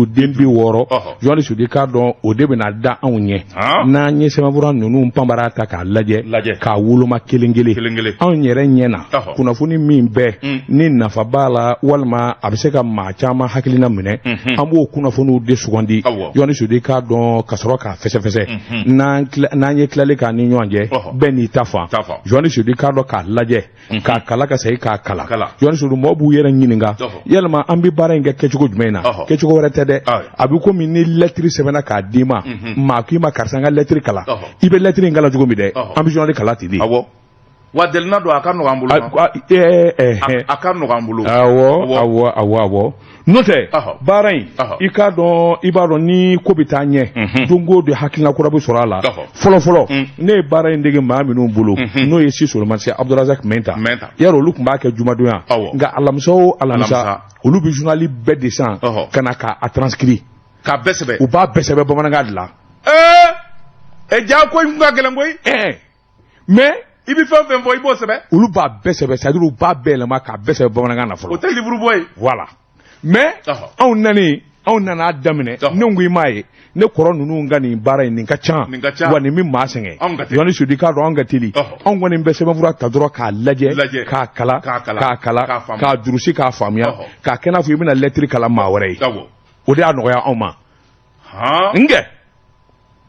50, den 60, journaliste i k'a dɔn o de bɛna da anw ɲɛ. N'an ye sɛbɛnfura ninnu panbara ta k'a lajɛ, k'a woloma kelen kelen, anw yɛrɛ ɲɛ na, kunnafoni min bɛɛ ni nafa b'a la walima a bɛ se ka maa caman hakilina minɛ, an b'o kunnafoniw de sugandi, journaliste i k'a dɔn, ka sɔrɔ k'a fɛsɛfɛsɛ. N'an ye tilali k'a ni ɲɔgɔn cɛ, bɛɛ n'i ta fan, journaliste i k'a dɔn, k'a lajɛ, k'a kala, ka segin k'a kala. Journaliste, mɔgɔ b'u yɛrɛ ɲininka yalima an bɛ baara in kɛ kɛcogo jumɛn na? Kɛcogo wɛrɛ tɛ dɛ, a bɛ komi ni lɛtiri sɛbɛnna k'a d'i ma, maa k'i ma karisa, n ka lɛtiri kalan. I bɛ lɛtiri in kalan cogo min dɛ, an bɛ journal kalan ten de. Wa delina don, a ka nɔgɔn an bolo. A ka nɔgɔn an bolo. Awɔ, n'o tɛ baara in, i k'a dɔn, i b'a dɔn ni ko bɛ taa ɲɛ, don o don hakilina kura bɛ sɔrɔ a la. Fɔlɔ fɔlɔ, ne ye baara in dege maa minnu bolo, n'o ye si Solomani Abdulrazak Mɛnta, yarɔ olu tun b'a kɛ jumadonya, nka alamisa o alamisa, olu bɛ journal bɛɛ de san ka na k'a transcrire. K'a bɛɛ sɛbɛn. U b'a bɛɛ sɛbɛn bamanankan de la. Ee, ja ko in kun ka gɛlɛn koyi. Mais i bɛ fɛn fɛn fɔ, i b'o sɛbɛn. Olu b'a bɛɛ sɛbɛn, c'est à dire u b'a bɛɛ yɛlɛma k'a bɛɛ sɛbɛn bamanankan na fɔlɔ. O tɛ livre bɔ ye. Voilà, mais anw nalen, anw nana daminɛ, ne ko i m'a ye, ne kɔrɔ ninnu ka nin baara in, nin ka ca. Nin ka ca. Wa nin bɛ maa sɛgɛn. Journaliste i k'a dɔn, anw ka teli, anw kɔni bɛ sɛbɛnfura ta dɔrɔn k'a lajɛ, k'a kala, k'a kala, k'a durusi, k'a faamuya, k'a kɛ n'a fɔ i bɛna lɛtiri kalan maa wɛrɛ ye. O de y'a nɔgɔya anw ma. Nkɛ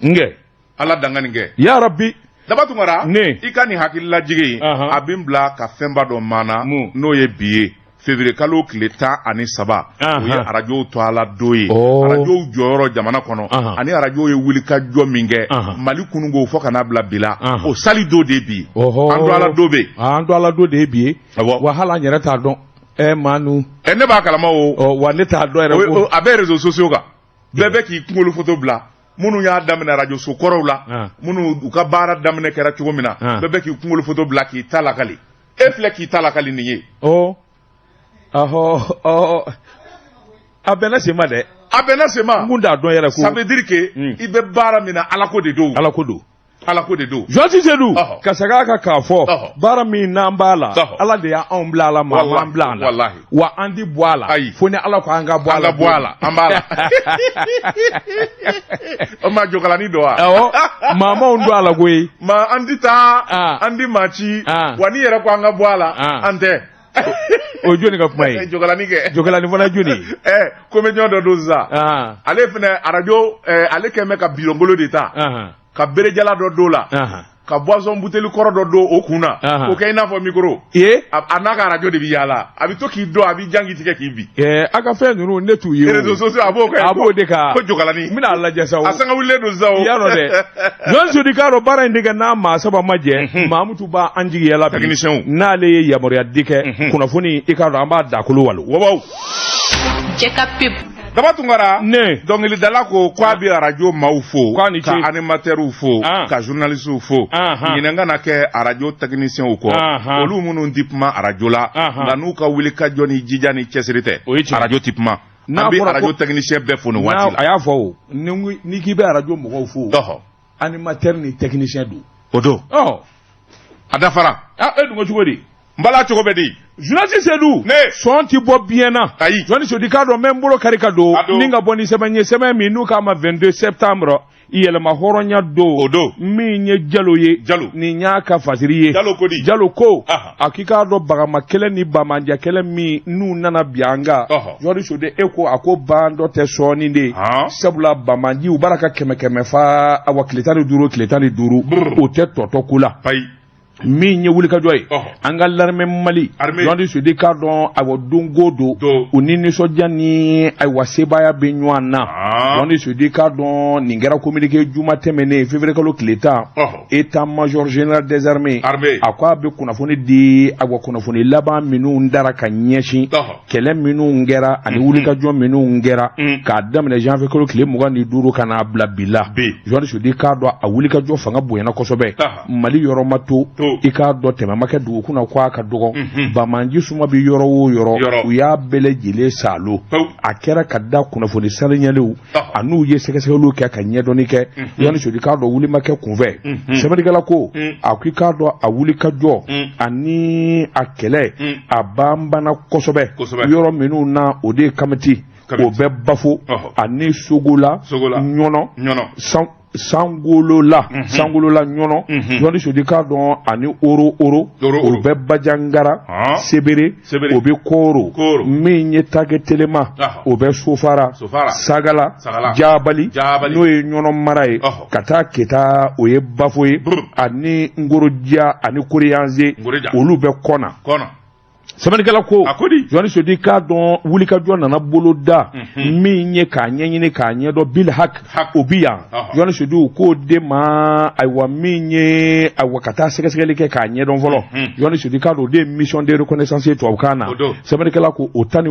nkɛ. Ala danga nin kɛ. Ya Rabbi. Daba Tunkara. Ne. I ka nin hakililajigin in, a bɛ n bila ka fɛnba dɔ maana, n'o ye bi ye, février kalo tile 13, o ye arajow to ala don ye, arajow jɔyɔrɔ jamana kɔnɔ ani arajow ye wulikajɔ min kɛ Mali kununko fo ka n'a bila bi la, o sali don de ye bi. An to ala don bɛ yen. An to ala don de ye bi ye. Wa hali an yɛrɛ t'a dɔn. Ɛ Manu. Ɛ, ne b'a kalama o. Wa ne t'a dɔn yɛrɛ ko. A bɛ réseaux sociaux kan. Bɛɛ bɛ k'i kunkolo photo bila. Minnu y'a daminɛ arajoso kɔrɔw la, minnu u ka baara daminɛ kɛra cogo min na, bɛɛ bɛ k'i kunkolo photo bila k'i ta lakali. E filɛ k'i ta lakali nin ye. Ɔ ɔhɔ, a bɛnna sen ma dɛ. A bɛnna sen ma. N kun t'a dɔn yɛrɛ ko. Ça veut dire que i bɛ baara min na, Ala ko de don. Ala ko don. Ala ko de don. Journaliste Seydou, ka segin a kan k'a fɔ, baara min n'an b'a la, Ala de y'anw bila a la, maa m'an bila a la, wa an ti bɔ a la fo ni Ala ko an ka bɔ a la. An ka bɔ a la, an b'a la. O ma jokalani don wa? Awɔ, maa m'anw don a la koyi. Maa an ti taa, an ti maa ci, wa n'i yɛrɛ ko an ka bɔ a la, an tɛ. O ye jɔnni ka kuma ye? Jokalani kɛ. Jokalani fana ye jɔnni ye? Ɛ, comédien dɔ don sisan. Ale fana arajo, ale kɛn bɛ ka bidɔngolo de ta, ka berejala dɔ don la, ka boisson buteli kɔrɔ dɔ don o kun na, k'o kɛ i n'a fɔ micro. A n'a ka arajo de bɛ yaala, a bɛ to k'i dɔn, a b'i jan k'i tigɛ k'i bin. A ka fɛn ninnu, ne t'u ye o. Réseaux sociaux, a b'o kɛ. A b'o de kan. Ko jokalani. N bɛna a lajɛ sa o. A sanga wulilen don sisan o. I y'a dɔn dɛ. Journaliste i k'a dɔn, baara in de kɛ n'a maa saba ma jɛ, Mamutu b'an jigi yɛlɛ bi. Technicien. N'ale ye yamaruya di kɛ, kunnafoni, i k'a dɔn, an b'a dakolo walo. Wabaw. Cɛ ka pub. Daba Tunkara. Ne. Dɔnkilidala ko k'a bɛ arajo maaw fo. K'a ni ce. Ka animateurs fo. Ka journalistes fo. Ɲinɛ kana kɛ arajo techniciens kɔ. Olu minnu ti kuma arajo la. Nka n'u ka wulikajɔ ni jija ni cɛsiri tɛ. O ye tiɲɛ. Arajo ti kuma. An bɛ arajo technicien bɛɛ fo nin waati la. A y'a fɔ o. N'i k'i bɛ arajo mɔgɔw fo. Animateur ni technicien don. O don. A dafara. E dun ko cogo di? N bala cogo bɛ di? Journaliste Seydou. Ne. Sɔn ti bɔ biɲɛ na. Ayi. Journaliste Seydou, k'a dɔn n bɛ n bolo kari ka don. Ni ka bɔ ni sɛbɛn ye, sɛbɛn min n'u k'a ma 22 septembre, yɛlɛma hɔrɔnya don. O don. Min ye Jalo ye. Jalo. Nin y'a ka fasiri ye. Jalo ko di? Jalo ko. A k'i k'a dɔn bagama kɛlɛ ni bamanja kɛlɛ min n'u nana bi an kan. Journaliste Seydou, e ko a ko ban dɔ tɛ sɔɔni de. Sabula bamanji u b'a la ka kɛmɛ kɛmɛ fa, awa tile 15, tile 15. O tɛ tɔtɔ ko la. Ayi. Min ye wulikajɔ ye, an ka l'armée Mali, Journaliste Seydou, k'a dɔn, ayiwa, don o don u ni nisɔndiya ni ayiwa sebaaya bɛ ɲɔgɔn na. Journaliste Seydou, k'a dɔn nin kɛra communiqué juma tɛmɛnen, février kalo tile 10, état major général des armées a ko a bɛ kunnafoni di, ayiwa, kunnafoni laban minnu dara ka ɲɛsin kɛlɛ minnu kɛra ani wulikajɔ minnu kɛra k'a daminɛ janvier kalo tile 25 ka n'a bila bi la. Journaliste Seydou, k'a dɔn a wulikajɔ fanga bonyana kosɛbɛ. Mali yɔrɔ ma to, i k'a dɔn tɛmɛ ma kɛ dugukun na ko a ka dɔgɔ. Bamanji suma bɛ yɔrɔ o yɔrɔ, u y'a bɛɛ lajɛlen salo. A kɛra ka da kunnafoni sanuyalenw an'u ye sɛgɛsɛgɛliw kɛ ka ɲɛdɔnni kɛ. Journaliste Seydou, k'a dɔn wuli ma kɛ kunfɛ. Sɛbɛnnikɛla ko a ko i k'a dɔn a wulikajɔ ani a kɛlɛ a banbana kosɛbɛ yɔrɔ minnu na, o de ye Kamiti. o bɛ Bafo ani Sogola Ɲɔnɔ Sangolola Sangolola Ɲɔnɔ journaliste Seydou k'a dɔn ani Oro Oro o bɛ Bajangara Sebere o bɛ Koro min ye Take Telema o bɛ Sofara Sagala Jabali n'o ye Ɲɔnɔ mara ye ka taa Keta o ye Bafo ye ani Ngoroja ani Koriyanze olu bɛ Kɔna. Sɛbɛnnikɛla ko journaliste Seydou k'a dɔn wulikajɔ nana boloda min ye k'a ɲɛɲini k'a ɲɛdɔn Bilhak o bi yan journaliste Seydou k'o de ma ayiwa min ye ayiwa ka taa sɛgɛsɛgɛli kɛ k'a ɲɛdɔn fɔlɔ journaliste Seydou k'a dɔn o de ye mission de reconnaissance ye tubabukan na sɛbɛnnikɛla ko o 16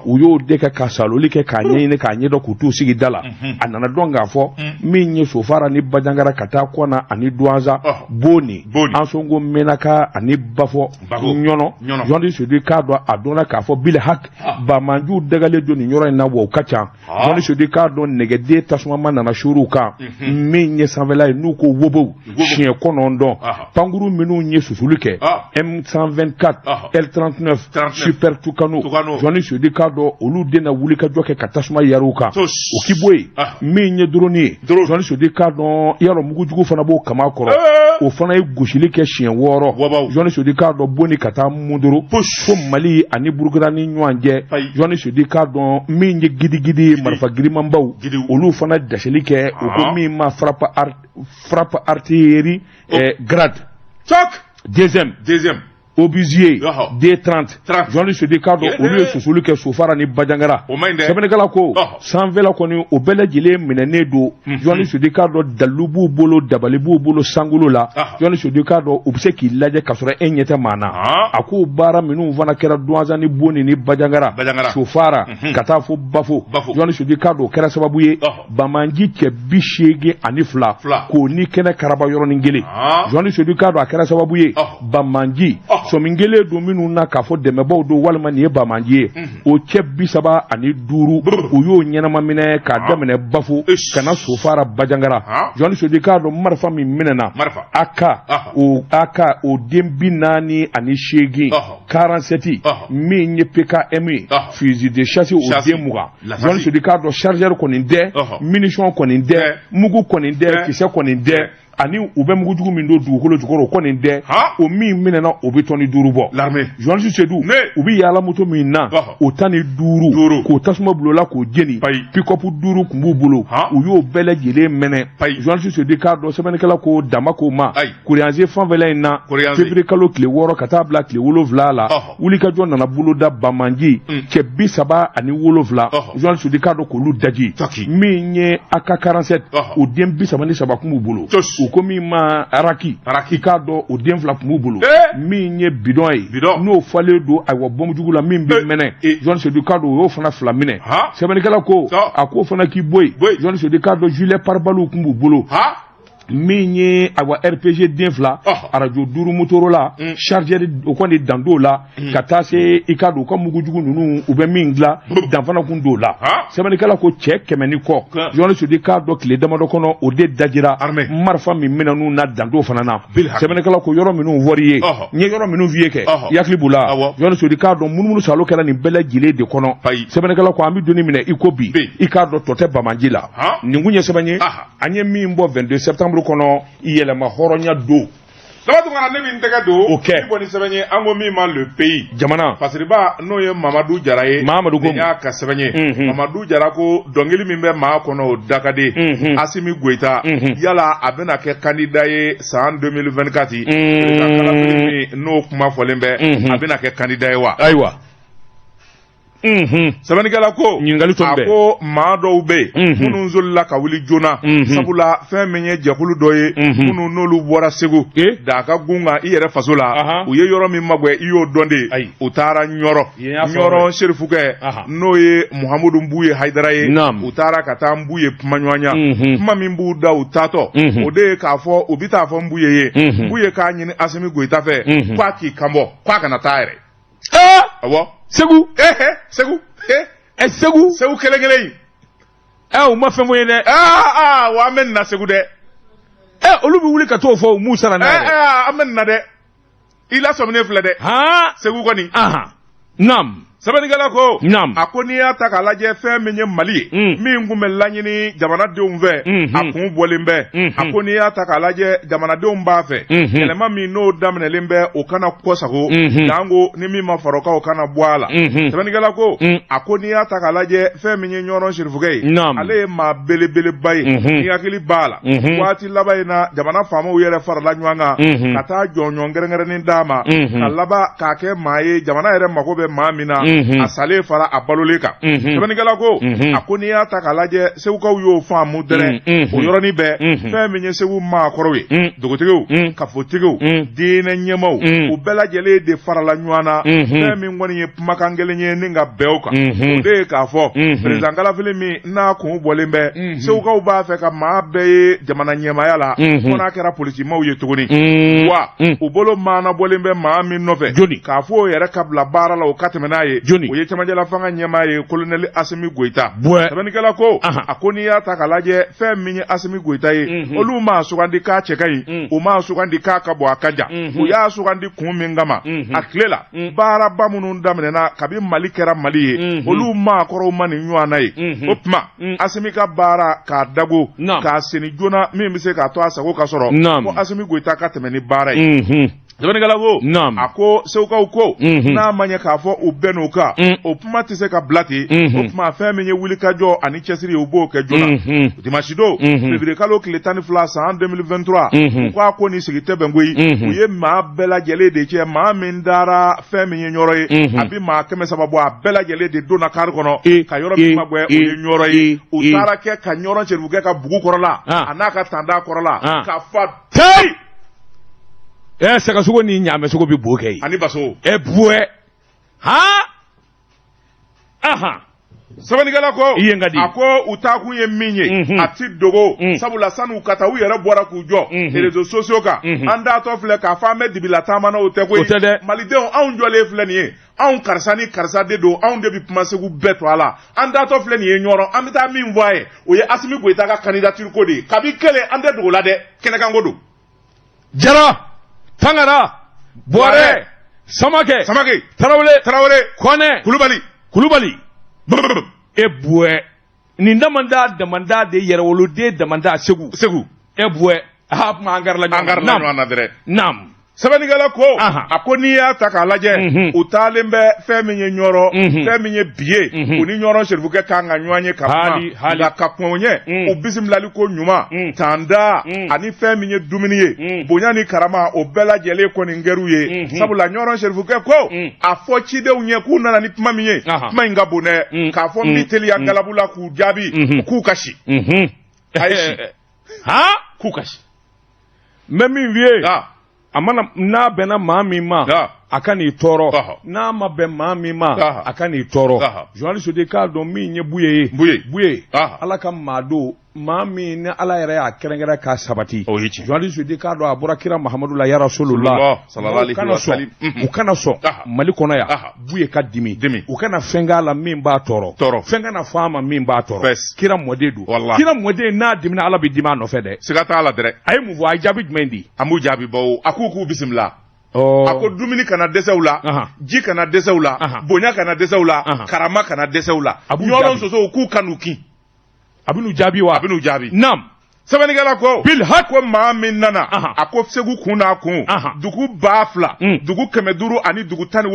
u y'o de kɛ ka saloli kɛ k'a ɲɛɲini k'a ɲɛdɔn k'u t'u sigi da la a nana dɔn k'a fɔ min ye Sofara ni Bajangara ka taa Kɔna ani Duwanza Boni Ansongo Menaka ani Bafɔ Ɲɔnɔ journaliste Seydou k'a dɔn a dɔnna k'a fɔ Bilhak banbaanciw dagalen don nin yɔrɔ in na wa u ka ca journaliste Seydou k'a dɔn nɛgɛden tasumama nana suuru kan min ye sanfɛla ye n'u ko wobow siɲɛ 9 pankuru minnu ye susuli kɛ M124 L39 Super Tucano journaliste Seydou k'a dɔn olu de na wulikajɔ kɛ ka tasuma yari u kan o k'i bɔ yen min ye drone ye journaliste Seydou k'a dɔn yarɔ mugujugu fana b'o kama kɔrɔ o fana ye gosili kɛ siɲɛ 6 journaliste Seydou k'a dɔn Boni ka taa Mondoro fo Mali ani Burukina ni ɲɔgɔn cɛ journaliste Seydou k'a dɔn min ye gidigidi ye marifa girimanbaw olu fana dasili kɛ u ko min ma frappe artillerie grade deuxième obusier D30 journaliste Seydou k'a dɔn olu ye susuli kɛ Sofara ni Bajangara sɛbɛnnikɛla ko sanfɛla kɔni o bɛɛ lajɛlen minɛnen don journaliste Seydou k'a dɔn dalilu b'u bolo dabali b'u bolo sankolo la journaliste Seydou k'a dɔn u bɛ se k'i lajɛ k'a sɔrɔ e ɲɛ tɛ maa na a ko baara minnu fana kɛra Duwanza ni Boni ni Bajangara Sofara ka taa fo Bafo journaliste Seydou k'a dɔn o kɛra sababu ye banbaanci cɛ 82 k'o ni kɛnɛ karaba yɔrɔnin kelen journaliste Seydou k'a dɔn a kɛra sababu ye banbaanci sɔmi kelen don minnu na k'a fɔ dɛmɛbaw don walima nin ye banbaanci ye o cɛ 35 u y'o ɲɛnama minɛ k'a daminɛ Bafo ka na Sofara Bajangara journaliste Seydou k'a dɔn marifa min minɛna AK o AK o den 48 47 min ye PKM ye fusil de chasse o den 20 journaliste Seydou k'a dɔn chargeur kɔni dɛ munition kɔni dɛ mugu kɔni dɛ kisɛ kɔni dɛ ani u bɛ mugujugu min don dugukolo jukɔrɔ o kɔni dɛ o min minɛna o bɛ tɔni 5 bɔ journaliste Seydou u bɛ yaala moto min na o 15 k'o tasuma bulon la k'o jeni pick-up 5 tun b'u bolo u y'o bɛɛ lajɛlen mɛnɛ journaliste Seydou k'a dɔn sɛbɛnnikɛla ko dama k'o ma Koriyanze fanfɛla in na février kalo tile 6 ka taa bila tile 7 la wulikajɔ nana boloda banbaanci cɛ 37 journaliste Seydou k'a dɔn k'olu daji min ye AK 47 o den 33 tun b'u bolo u ko min ma araki i k'a dɔn o den 2 tun b'u bolo min ye bidon ye n'o falen don ayiwa bɔnbujugu la min bɛ mɛnɛ journaliste Seydou k'a dɔn o y'o fana 2 minɛ sɛbɛnnikɛla ko a k'o fana k'i bɔ yen journaliste Seydou k'a dɔn gilet pare-balles tun b'u bolo min ye ayiwa RPG den 2 arajo 5 Motorola chargeur o kɔni dan t'o la ka taa se i k'a dɔn u ka mugujugu ninnu u bɛ min dilan dan fana kun t'o la sɛbɛnnikɛla ko cɛ 100 ni kɔ journaliste Seydou k'a dɔn tile damadɔ kɔnɔ o de dajira marifa min minɛn'u na dan t'o fana na sɛbɛnnikɛla ko yɔrɔ minnu fɔr'i ye n ye yɔrɔ minnu f'i ye kɛ i hakili b'u la journaliste Seydou k'a dɔn munumunu salo kɛra nin bɛɛ lajɛlen de kɔnɔ sɛbɛnnikɛla ko an bɛ donni minɛ i ko bi i k'a dɔn tɔ tɛ banbaanci la nin kun ye sɛbɛn ye an ye min bɔ 22 septembre kɔnɔ yɛlɛma hɔrɔnya don Daba Tunkara ne bɛ n tɛgɛ don o kɛ ni bɔ ni sɛbɛn ye an ko min ma le pays jamana fasiriba n'o ye Mamadu Jara ye Mamadu ko nin y'a ka sɛbɛn ye Mamadu Jara ko dɔnkili min bɛ maa kɔnɔ o da ka di Asimi Goyita yala a bɛna kɛ candidat ye san 2024 président kalafili min n'o kuma fɔlen bɛ a bɛna kɛ candidat ye wa ayiwa Sɛbɛnnikɛla ko ɲininkali a ko maa dɔw bɛ yen minnu solila ka wuli joona sabula fɛn min ye jɛkulu dɔ ye minnu n'olu bɔra Segu da ka gun kan i yɛrɛ faso la u ye yɔrɔ min magɛn i y'o dɔn de u taara Ɲɔrɔ Ɲɔrɔ serifukɛ n'o ye Muhamudu Buye Hayidara ye u taara ka taa Buye kumaɲɔgɔnya kuma min b'u da u taatɔ o de ye k'a fɔ u bɛ taa fɔ Buye ye Buye k'a ɲini Asimi Goyita fɛ k'a k'i kanbɔ k'a kana taa yɛrɛ. Awɔ Segu Segu Segu Segu kelen kelen in u ma fɛn fɔ ye dɛ wa an bɛ nin na Segu dɛ olu bɛ wuli ka t'o fɔ u m'u sara n'a ye an bɛ nin na dɛ i lasɔminen filɛ dɛ Segu kɔni naam. Sɛbɛnnikɛla ko Naam. a ko n'i y'a ta k'a lajɛ fɛn min ye Mali ye min tun bɛ laɲini jamanadenw fɛ a kun bɔlen bɛ a ko n'i y'a ta k'a lajɛ jamanadenw b'a fɛ yɛlɛma min n'o daminɛlen bɛ o kana kɔsago janko ni min ma fara o kan o kana bɔ a la sɛbɛnnikɛla ko a ko n'i y'a ta k'a lajɛ fɛn min ye Ɲɔrɔn Serifukɛ ye ale ye maa belebeleba ye ni hakili b'a la waati laban in na jamana faamaw yɛrɛ farala ɲɔgɔn kan ka taa jɔnjɔn kɛrɛnkɛrɛnnen d'a ma ka laban k'a kɛ maa ye jamana yɛrɛ mago bɛ maa min na a salen fara a balolen kan sɛbɛnnikɛla ko a ko n'i y'a ta k'a lajɛ segukaw y'o faamu dɛrɛ o yɔrɔnin bɛɛ fɛn min ye segu maakɔrɔw ye dugutigiw kafotigiw diinɛ ɲɛmaaw u bɛɛ lajɛlen de farala ɲɔgɔn na fɛn min kɔni ye kumakan kelen ye ni ka bɛn o kan o de ye k'a fɔ président kalafili min n'a kun bɔlen bɛ segukaw b'a fɛ ka maa bɛɛ ye jamana ɲɛmaaya la fo n'a kɛra politikimaw ye tuguni wa u bolo maana bɔlen bɛ maa min nɔfɛ jɔni k'a fɔ o yɛrɛ ka bila baara la o ka tɛmɛ n'a ye jɔni o ye cɛmancɛla fanga ɲɛmaa ye kolonɛli Asimi Goyita sɛbɛnnikɛla ko a ko n'i y'a ta k'a lajɛ fɛn min ye Asimi Goyita ye olu m'a sugandi k'a cɛ ka ɲi u m'a sugandi k'a ka bon a ka jan u y'a sugandi kun min kama a tile la baaraba minnu daminɛna kabi Mali kɛra Mali ye olu maakɔrɔw ma nin ɲɔgɔnna ye o tuma Asimi ka baara k'a dago k'a seni joona min bɛ se k'a to a sago ka sɔrɔ ko Asimi Goyita ka tɛmɛ ni baara ye sɛbɛnnikɛla ko a ko segukaw ko n'a ma ɲɛ k'a fɔ u bɛnn'o kan o kuma tɛ se ka bila ten o tuma fɛn min ye wulikajɔ ani cɛsiri ye u b'o kɛ joona dimanche don février kalo tile 12 san 2023 u k'a ko ni sigi tɛ bɛn koyi u ye maa bɛɛ lajɛlen de cɛ maa min dara fɛn min ye ɲɔrɔ ye a bɛ maa 300 bɔ a bɛɛ lajɛlen de donna kari kɔnɔ ka yɔrɔ min magɛn o ye ɲɔrɔ ye u taara kɛ ka ɲɔrɔ serifukɛ ka bugu kɔrɔla a n'a ka tanda kɔrɔla ka fa teyi sagasogo ni ɲaamɛsogo bɛ bo kɛ yen ani baso buwɛ han ahan sɛbɛnnikɛla ko i ye n ka di a ko u taakun ye min ye a ti dogo sabula sani u ka taa u yɛrɛ bɔra k'u jɔ réseaux sociaux kan an taatɔ filɛ k'a fɔ an bɛ dibila taama na o tɛ koyi o tɛ dɛ malidenw anw jɔlen filɛ nin ye anw karisa ni karisa de don anw de bɛ kuma segu bɛɛ to a la an taatɔ filɛ nin ye ɲɔrɔ an bɛ taa min fɔ a ye o ye Asimi Goyita ka candidature ko de ye kabi kelen an tɛ dogo la dɛ kɛnɛkanko don Jara Tangara Buwarɛ Samakɛ Samakɛ Tarawele Tarawele Kɔnɛ Kulubali Kulubali e buwɛ nin damanda damanda de yɛrɛwoloden damanda Segu Segu e buwɛ a kuma an garila ɲɔgɔn na ɲɔgɔn na dɛrɛ naam sɛbɛnnikɛla ko a ko n'i y'a ta k'a lajɛ u taalen bɛ fɛn min ye ɲɔrɔ fɛn min ye bi ye u ni ɲɔrɔ serifukɛ kan ka ɲɔgɔn ye ka kuma nka ka kɔn o ɲɛ u bisimilali ko ɲuman tanda ani fɛn min ye dumuni ye bonya ni karama o bɛɛ lajɛlen kɔni kɛr'u ye sabula ɲɔrɔ serifukɛ ko a fɔ cidenw ye k'u nana ni kuma min ye kuma in ka bon dɛ k'a fɔ n bɛ teliya galabu la k'u jaabi k'u ka si a ye si k'u ka si n bɛ min f'i ye a mana n'a bɛnna maa min ma a ka n'i tɔɔrɔ n'a ma bɛn maa min ma a ka n'i tɔɔrɔ journaliste de k'a dɔn min ye buye ye buye ala ka maa don maa min ni ala yɛrɛ y'a kɛrɛnkɛrɛn k'a sabati journaliste de k'a dɔn a bɔra kira mahamadu la ya rasulullah u kana sɔn mali kɔnɔ yan buye ka dimi u kana fɛn k'a la min b'a tɔɔrɔ fɛn kana fɔ a ma min b'a tɔɔrɔ kira mɔden don kira mɔden n'a dimina ala bɛ dimi a nɔfɛ dɛ siga t'a la dɛrɛ a ye mun fɔ a ye jaabi jumɛn di an b'u jaabi bawo a k'u k'u bisimila a ko dumuni kana dɛsɛ u la ji kana dɛsɛ u la bonya kana dɛsɛ u la karama kana dɛsɛ u la ɲɔrɔ sosow k'u kan'u kin a bɛn'u jaabi wa a bɛn'u jaabi naam sɛbɛnnikɛla ko bil haq ko maa min nana a ko segu kun n'a kun dugu 2000 dugu 500 ani dugu 17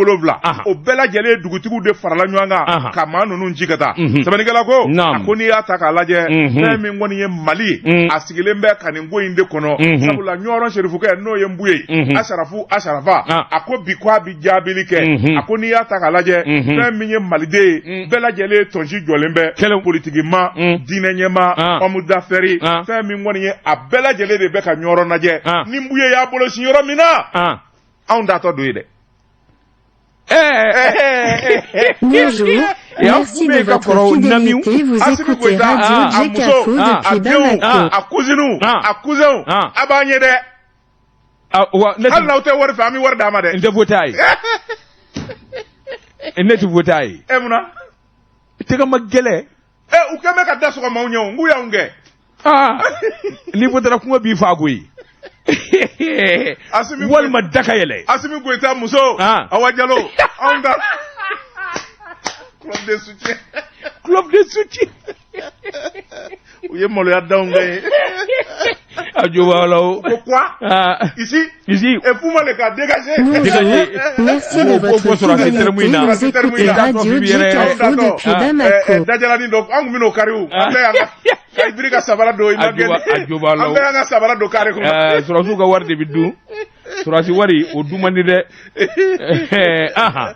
o bɛɛ lajɛlen dugutigiw de farala ɲɔgɔn kan ka maa ninnu ci ka taa sɛbɛnnikɛla ko a ko n'i y'a ta k'a lajɛ fɛn min kɔni ye mali ye a sigilen bɛ ka nin ko in de kɔnɔ sabula ɲɔrɔ serifukɛ n'o ye nbuye ye asarafu asarafa a ko bi ko a bɛ jaabili kɛ a ko n'i y'a ta k'a lajɛ fɛn min ye maliden ye bɛɛ lajɛlen tɔnsi jɔlen bɛ kɛlɛ politikima diinɛ ɲɛmaa homme d'affaires fɛn min kɔni ye a bɛɛ lajɛlen de bɛ ka ɲɔrɔ lajɛ ni nbuye y'a bolo sin yɔrɔ min na anw taatɔ don ye dɛ. Bonjour, merci de votre fidélité. Vous écoutez Radio Djekafo depuis Bamako. A cousinu, a cousin, a b'an ye dɛ. Hali n'aw tɛ wari fɛ, an bɛ wari d'a ma dɛ. N tɛ voter a ye. Ne tɛ voter a ye. E mun na? Tɛgɛ ma gɛlɛn. U kɛn bɛ ka da sɔgɔ maaw ɲɛ o, n k'u y'anw gɛn. N'i votera kungo b'i fa koyi. Walima da ka yɛlɛ. Asimi Goyita muso. Awa Jalo anw ta. Club de soutien. Club de soutien. U ye maloya danw kɛ ye. A jo b'a la o. Ko quoi? Ah. Ici? Ici. Et Puma le ka dégager. Bonjour, merci de votre fidélité. Vous écoutez Radio Djekafo depuis Bamako. Dajalani dɔ an tun bɛn'o kari o. An bɛɛ y'an ka ka Ibiri ka sabara don i ma gɛn. A jo b'a la o. An bɛɛ y'an ka sabara don kare kɔnɔ. Sɔrɔdasiw ka wari de bɛ dun. Sɔrɔdasi wari o dun man di dɛ. Ahan.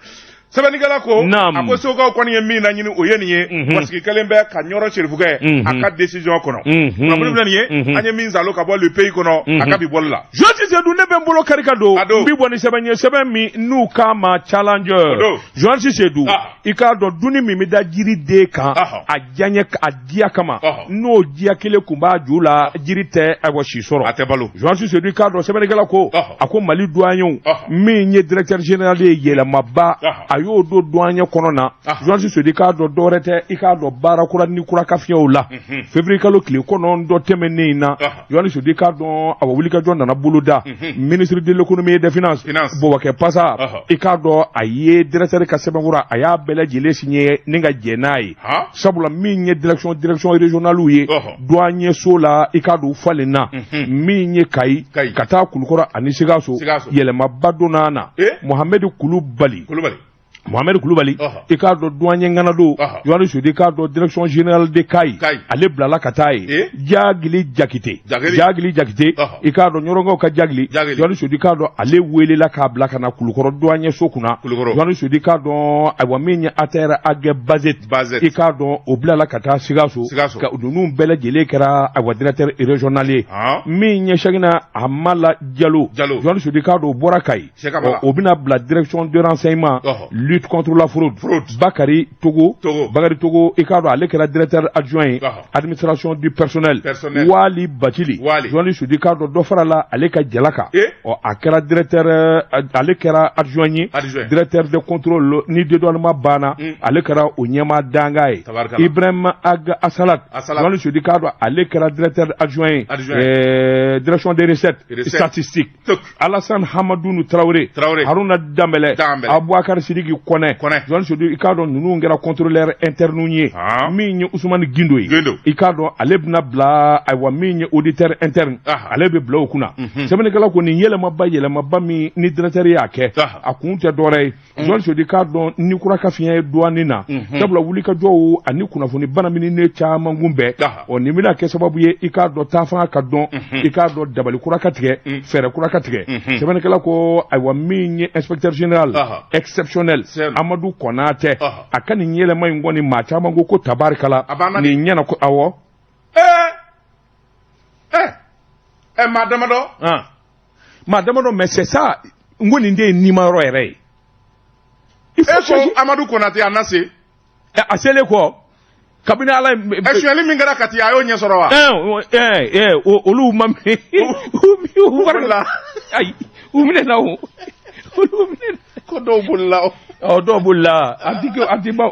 Sɛbɛnnikɛla ko Naam. a ko segukaw kɔni ye min laɲini o ye nin ye parce que kɛlen bɛ ka ɲɔrɔ serifukɛ a ka décision kɔnɔ kunnafoni filɛ nin ye an ye min zalo ka bɔ le pays kɔnɔ a ka bi bɔli la. Journaliste Seydou ne bɛ n bolo kari ka don A don. n bi bɔ ni sɛbɛn ye sɛbɛn min n'u k'a ma challenger O don. Journaliste Seydou i k'a dɔn dunni min bɛ da jiriden kan a diyaɲɛ a diya kama n'o diya kelen kun b'a ju la jiri tɛ ayiwa si sɔrɔ a tɛ balo. Journaliste Seydou i k'a dɔn sɛbɛnnikɛla ko a ko Mali douaniers min ye directeur général ye yɛlɛmaba a y'o don douanier kɔnɔ na journaliste Seydou i k'a dɔn dɔwɛrɛ tɛ i k'a dɔn baara kura ni kura ka fiɲɛw la février kalo tile 9 tɛmɛnen in na journaliste Seydou i k'a dɔn awa wulikajɔ nana boloda ministre de l'économie et des finances Boubacar Passa i k'a dɔn a ye directeur ka sɛbɛnkura a y'a bɛɛ lajɛlen signé ni ka jɛn n'a ye sabula min ye direction régionale ye douanier so la i k'a dɔn u falenna min ye Kayi ka taa Kulukɔrɔ ani Sikaso yɛlɛmaba donna na Mohamed Kulubali Mohamed Kulubali i k'a dɔn douanier ŋana don journaliste Seydou i k'a dɔn direction générale de Kayi ale bilala ka taa yen Jagili Jakite Jagili Jakite i k'a dɔn Ɲɔrɔnkaw ka Jagili journaliste Seydou i k'a dɔn ale welela k'a bila ka na Kulukɔrɔ douanier so kunna journaliste Seydou i k'a dɔn ayiwa min ye ATR Agɛ Bazet i k'a dɔn o bilala ka taa Sikaso ka ninnu bɛɛ lajɛlen kɛra ayiwa directeur régional ye min ye Cheickna Hamala Jalo journaliste Seydou i k'a dɔn o bɔra Kayi o bɛna bila direction de renseignement lutte contre la fraude Bakary Togo Bakary Togo i k'a dɔn ale kɛra directeur adjoint ye administration du personnel Wali Bacili journaliste Seydou i k'a dɔn dɔ farala ale ka jala kan ɔ a kɛra directeur ale kɛra adjoint ye directeur de contrôle ni dédouanement banna ale kɛra o ɲɛmaa dankan ye Ibrahim Ag Asalat journaliste Seydou i k'a dɔn ale kɛra directeur adjoint ye direction des recettes statistiques Alassane Hamadoun Traoré Haruna Dambélé Aboubacar Sidiki Kɔnɛ journaliste Seydou i k'a dɔn ninnu kɛra contrôleur interne ye min ye Ousmane Gindo ye i k'a dɔn ale bɛna bila ayiwa min ye auditeur interne ale bɛ bila o kunna sɛbɛnnikɛla ko nin yɛlɛmaba min ni directeur y'a kɛ a kun tɛ dɔwɛrɛ ye journaliste Seydou i k'a dɔn ni kura ka fiɲɛ ye douane na sabula wulikajɔw ani kunnafoni banamininen caman kun bɛɛ ɔ nin bɛna kɛ sababu ye i k'a dɔn taafanga ka dɔn i k'a dɔn dabali kura ka tigɛ fɛɛrɛ kura ka tigɛ sɛbɛnnikɛla ko ayiwa min ye inspecteur général exceptionnel Amadou Konatɛ a ka nin yɛlɛma in kɔni maa caman ko tabarikala nin ɲɛna ko awɔ maa damadɔ maa damadɔ mais c'est ça n ko nin de ye nimayɔrɔ yɛrɛ ye. E ko Amadou Konatɛ a na se. A selen kɔ kabini ala ye. Sonyali min kɛra Kati a y'o ɲɛ sɔrɔ wa. Olu ma minɛ. U bolila. Ayi u minɛna o. Olu minɛna. Ko dɔw bolila o. Ɔ dɔw bolila a ti ban o.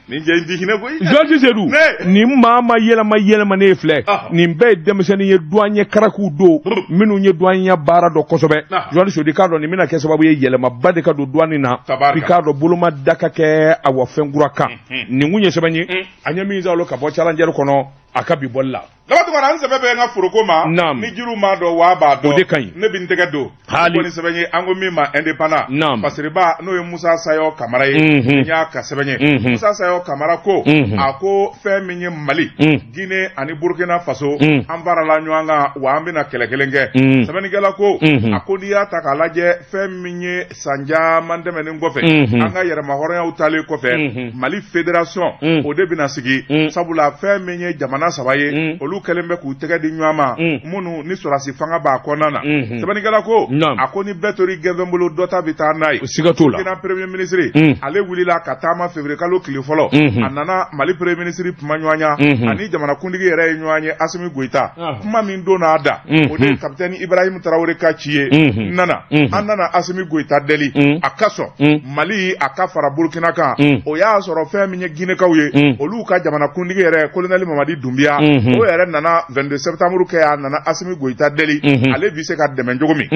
Nin jɛ in ti hinɛ koyi. Journaliste Seydou nin maa ma yɛlɛma ne filɛ nin bɛɛ ye denmisɛnnin ye douanier karakuw don minnu ye douanier baara dɔn kosɛbɛ journaliste Seydou i k'a dɔn nin bɛna kɛ sababu ye yɛlɛmaba de ka don douane na i k'a dɔn boloma da ka kɛ awa fɛn kura kan nin kun ye sɛbɛn ye an ye min sɔrɔ ka bɔ challenger kɔnɔ a ka bi bɔli la. Daba Tunkara n sɛbɛ bɛ n ka foroko ma. Naam. Ni jiriw m'a dɔn waa b'a dɔn. O de ka ɲi. Ne bɛ n tɛgɛ don. Hali. Ko ni sɛbɛn ye an ko min ma indépendant. Naam. Fasiriba n'o ye Musa Sayo Kamara ye. N y'a ka sɛbɛn ye. Musa Sayo Kamara ko. A ko fɛn min ye Mali. Guinée ani Burkina Faso. An farala ɲɔgɔn kan wa an bɛna kɛlɛ kelen kɛ. Sɛbɛnnikɛla ko. A ko n'i y'a ta k'a lajɛ fɛn min ye san caman tɛmɛnen kɔfɛ. An ka yɛrɛmahɔrɔnyaw taalen kɔfɛ. Mali fédération. O de bɛna sigi. Sabula fɛn min ye jamana saba ye. Olu kɛlen bɛ k'u tɛgɛ di ɲɔgɔn ma minnu ni sɔrɔdasi fanga b'a kɔnɔna na sɛbɛnnikɛla ko a ko ni bɛɛ tori gɛnfɛn bolo dɔ ta bɛ taa n'a ye siga t'o la Burkina premier ministre ale wulila ka taama février kalo tile fɔlɔ a nana Mali premier ministre kuma ɲɔgɔnya ani jamanakuntigi yɛrɛ ye ɲɔgɔn ye Assimi Goïta kuma min donna a da o de ye capitaine Ibrahim Traoré ka ci ye nana an nana Assimi Goïta deli a ka sɔn Mali a ka fara Burkina kan o y'a sɔrɔ fɛn min ye Guinékaw ye olu ka jamanakuntigi yɛrɛ colonel Mamadi Doumbia o yɛrɛ nana 22 septembre kɛ a nana Assimi Goïta deli ale bɛ se ka dɛmɛ cogo min.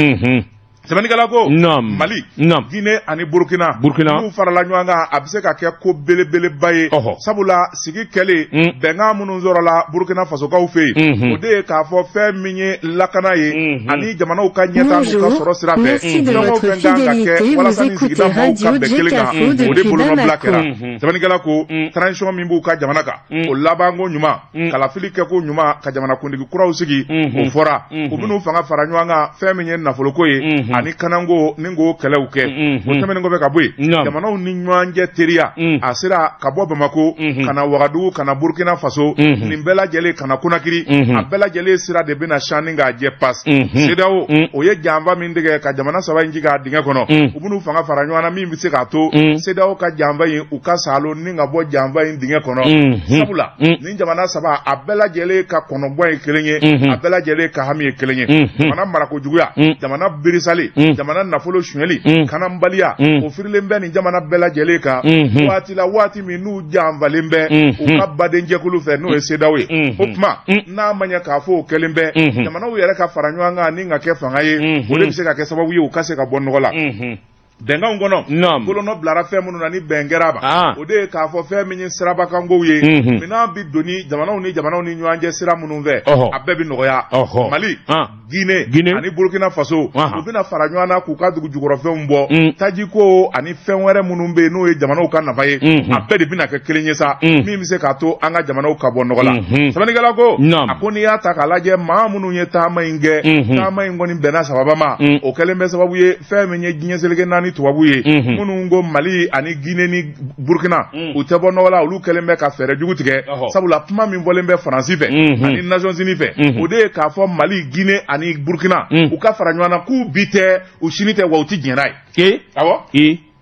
Sɛbɛnnikɛla ko Mali, Guinée ani Burkina n'u farala ɲɔgɔn kan, a bɛ se ka kɛ ko belebeleba ye. Sabula sigi kɛlen, bɛnkan minnu sɔrɔla Burkina Fasokaw fɛ yen, o de ye k'a fɔ fɛn min ye lakana ye ani jamanaw ka ɲɛtaa n'u ka sɔrɔ sira fɛ, fɛn o fɛn kan ka kɛ walasa ni sigida maaw ka bɛn kelen kan, o de bolonɔbila kɛra. Sɛbɛnnikɛla ko transition min b'u ka jamana kan, o labanko ɲuman, kalafili kɛko ɲuman, ka jamanakuntigi kuraw sigi, o fɔra. U bɛn'u fanga fara ɲɔgɔn kan fɛn min ye nafoloko ye ani kananko ni k'o kɛlɛw kɛ. O tɛmɛnen kɔfɛ ka bɔ yen, jamanaw ni ɲɔgɔn cɛ teriya a sera ka bɔ Bamakɔ ka na Wagadugu, ka na Burkina Faso, nin bɛɛ lajɛlen ka na Konakiri, a bɛɛ lajɛlen sira de bɛna sani k'a jɛ pas. CEDEAO o ye janfa min tigɛ ka jamana saba in ci k'a dingɛ kɔnɔ, u bɛn'u fanga fara ɲɔgɔn na min bɛ se k'a to CEDEAO ka janfa in, u ka saalo ni ka bɔ janfa in dingɛ kɔnɔ. Sabula nin jamana saba, a bɛɛ lajɛlen ka kɔnɔbɔ ye kelen ye, a bɛɛ lajɛlen ka hami ye kelen ye: jamana marako juguya, jamana birisali, jamana nafolo sonyɛli, kananbaliya. O firilen bɛ nin jamana bɛɛ lajɛlen kan waati la, waati min n'u janfalen bɛ u ka badenjɛkulu fɛ, n'o ye CEDEAO ye. O tuma, n'a ma ɲɛ k'a fɔ o kɛlen bɛ, jamanaw yɛrɛ ka fara ɲɔgɔn kan ni ka kɛ fanga ye, o de bɛ se ka kɛ sababu ye u ka se ka bɔ nɔgɔ la. Bɛnkanw kɔnɔ, bolonɔ bilara fɛn minnu na ni bɛn kɛra ma, o de ye k'a fɔ fɛn min ye sirabakankow ye, minɛn bɛ doni jamanaw ni jamanaw ni ɲɔgɔn cɛ sira minnu fɛ, a bɛɛ bɛ nɔgɔya. Mali, Guinée ani Burkina Faso, u bɛna fara ɲɔgɔn na k'u ka dugu jukɔrɔfɛnw bɔ, tajiko ani fɛn wɛrɛ minnu bɛ yen n'o ye jamanaw ka nafa ye, a bɛɛ de bɛna kɛ kelen ye sa, min bɛ se k'a to an ka jamanaw ka bɔ nɔgɔ la. Sɛbɛnnikɛla ko, a ko n'i y'a ta k'a lajɛ, maa minnu ye taama in kɛ, taama in kɔni bɛnna sababa ma. O kɛlen bɛ sababu ye, fɛn min ye diɲɛ seleke naani tubabu ye, minnu ko Mali ani Guinée ni Burkina u tɛ bɔ nɔgɔ la, olu kɛlen bɛ ka fɛɛrɛ jugu tigɛ. Sabula kuma min fɔlen bɛ Faransi fɛ ani Nations Unies fɛ, o de ye k'a fɔ Mali, Guinée ani Burkina u ka fara ɲɔgɔn na, k'u bi tɛ, u sini tɛ, wa u ti diɲɛ n'a ye. Awɔ,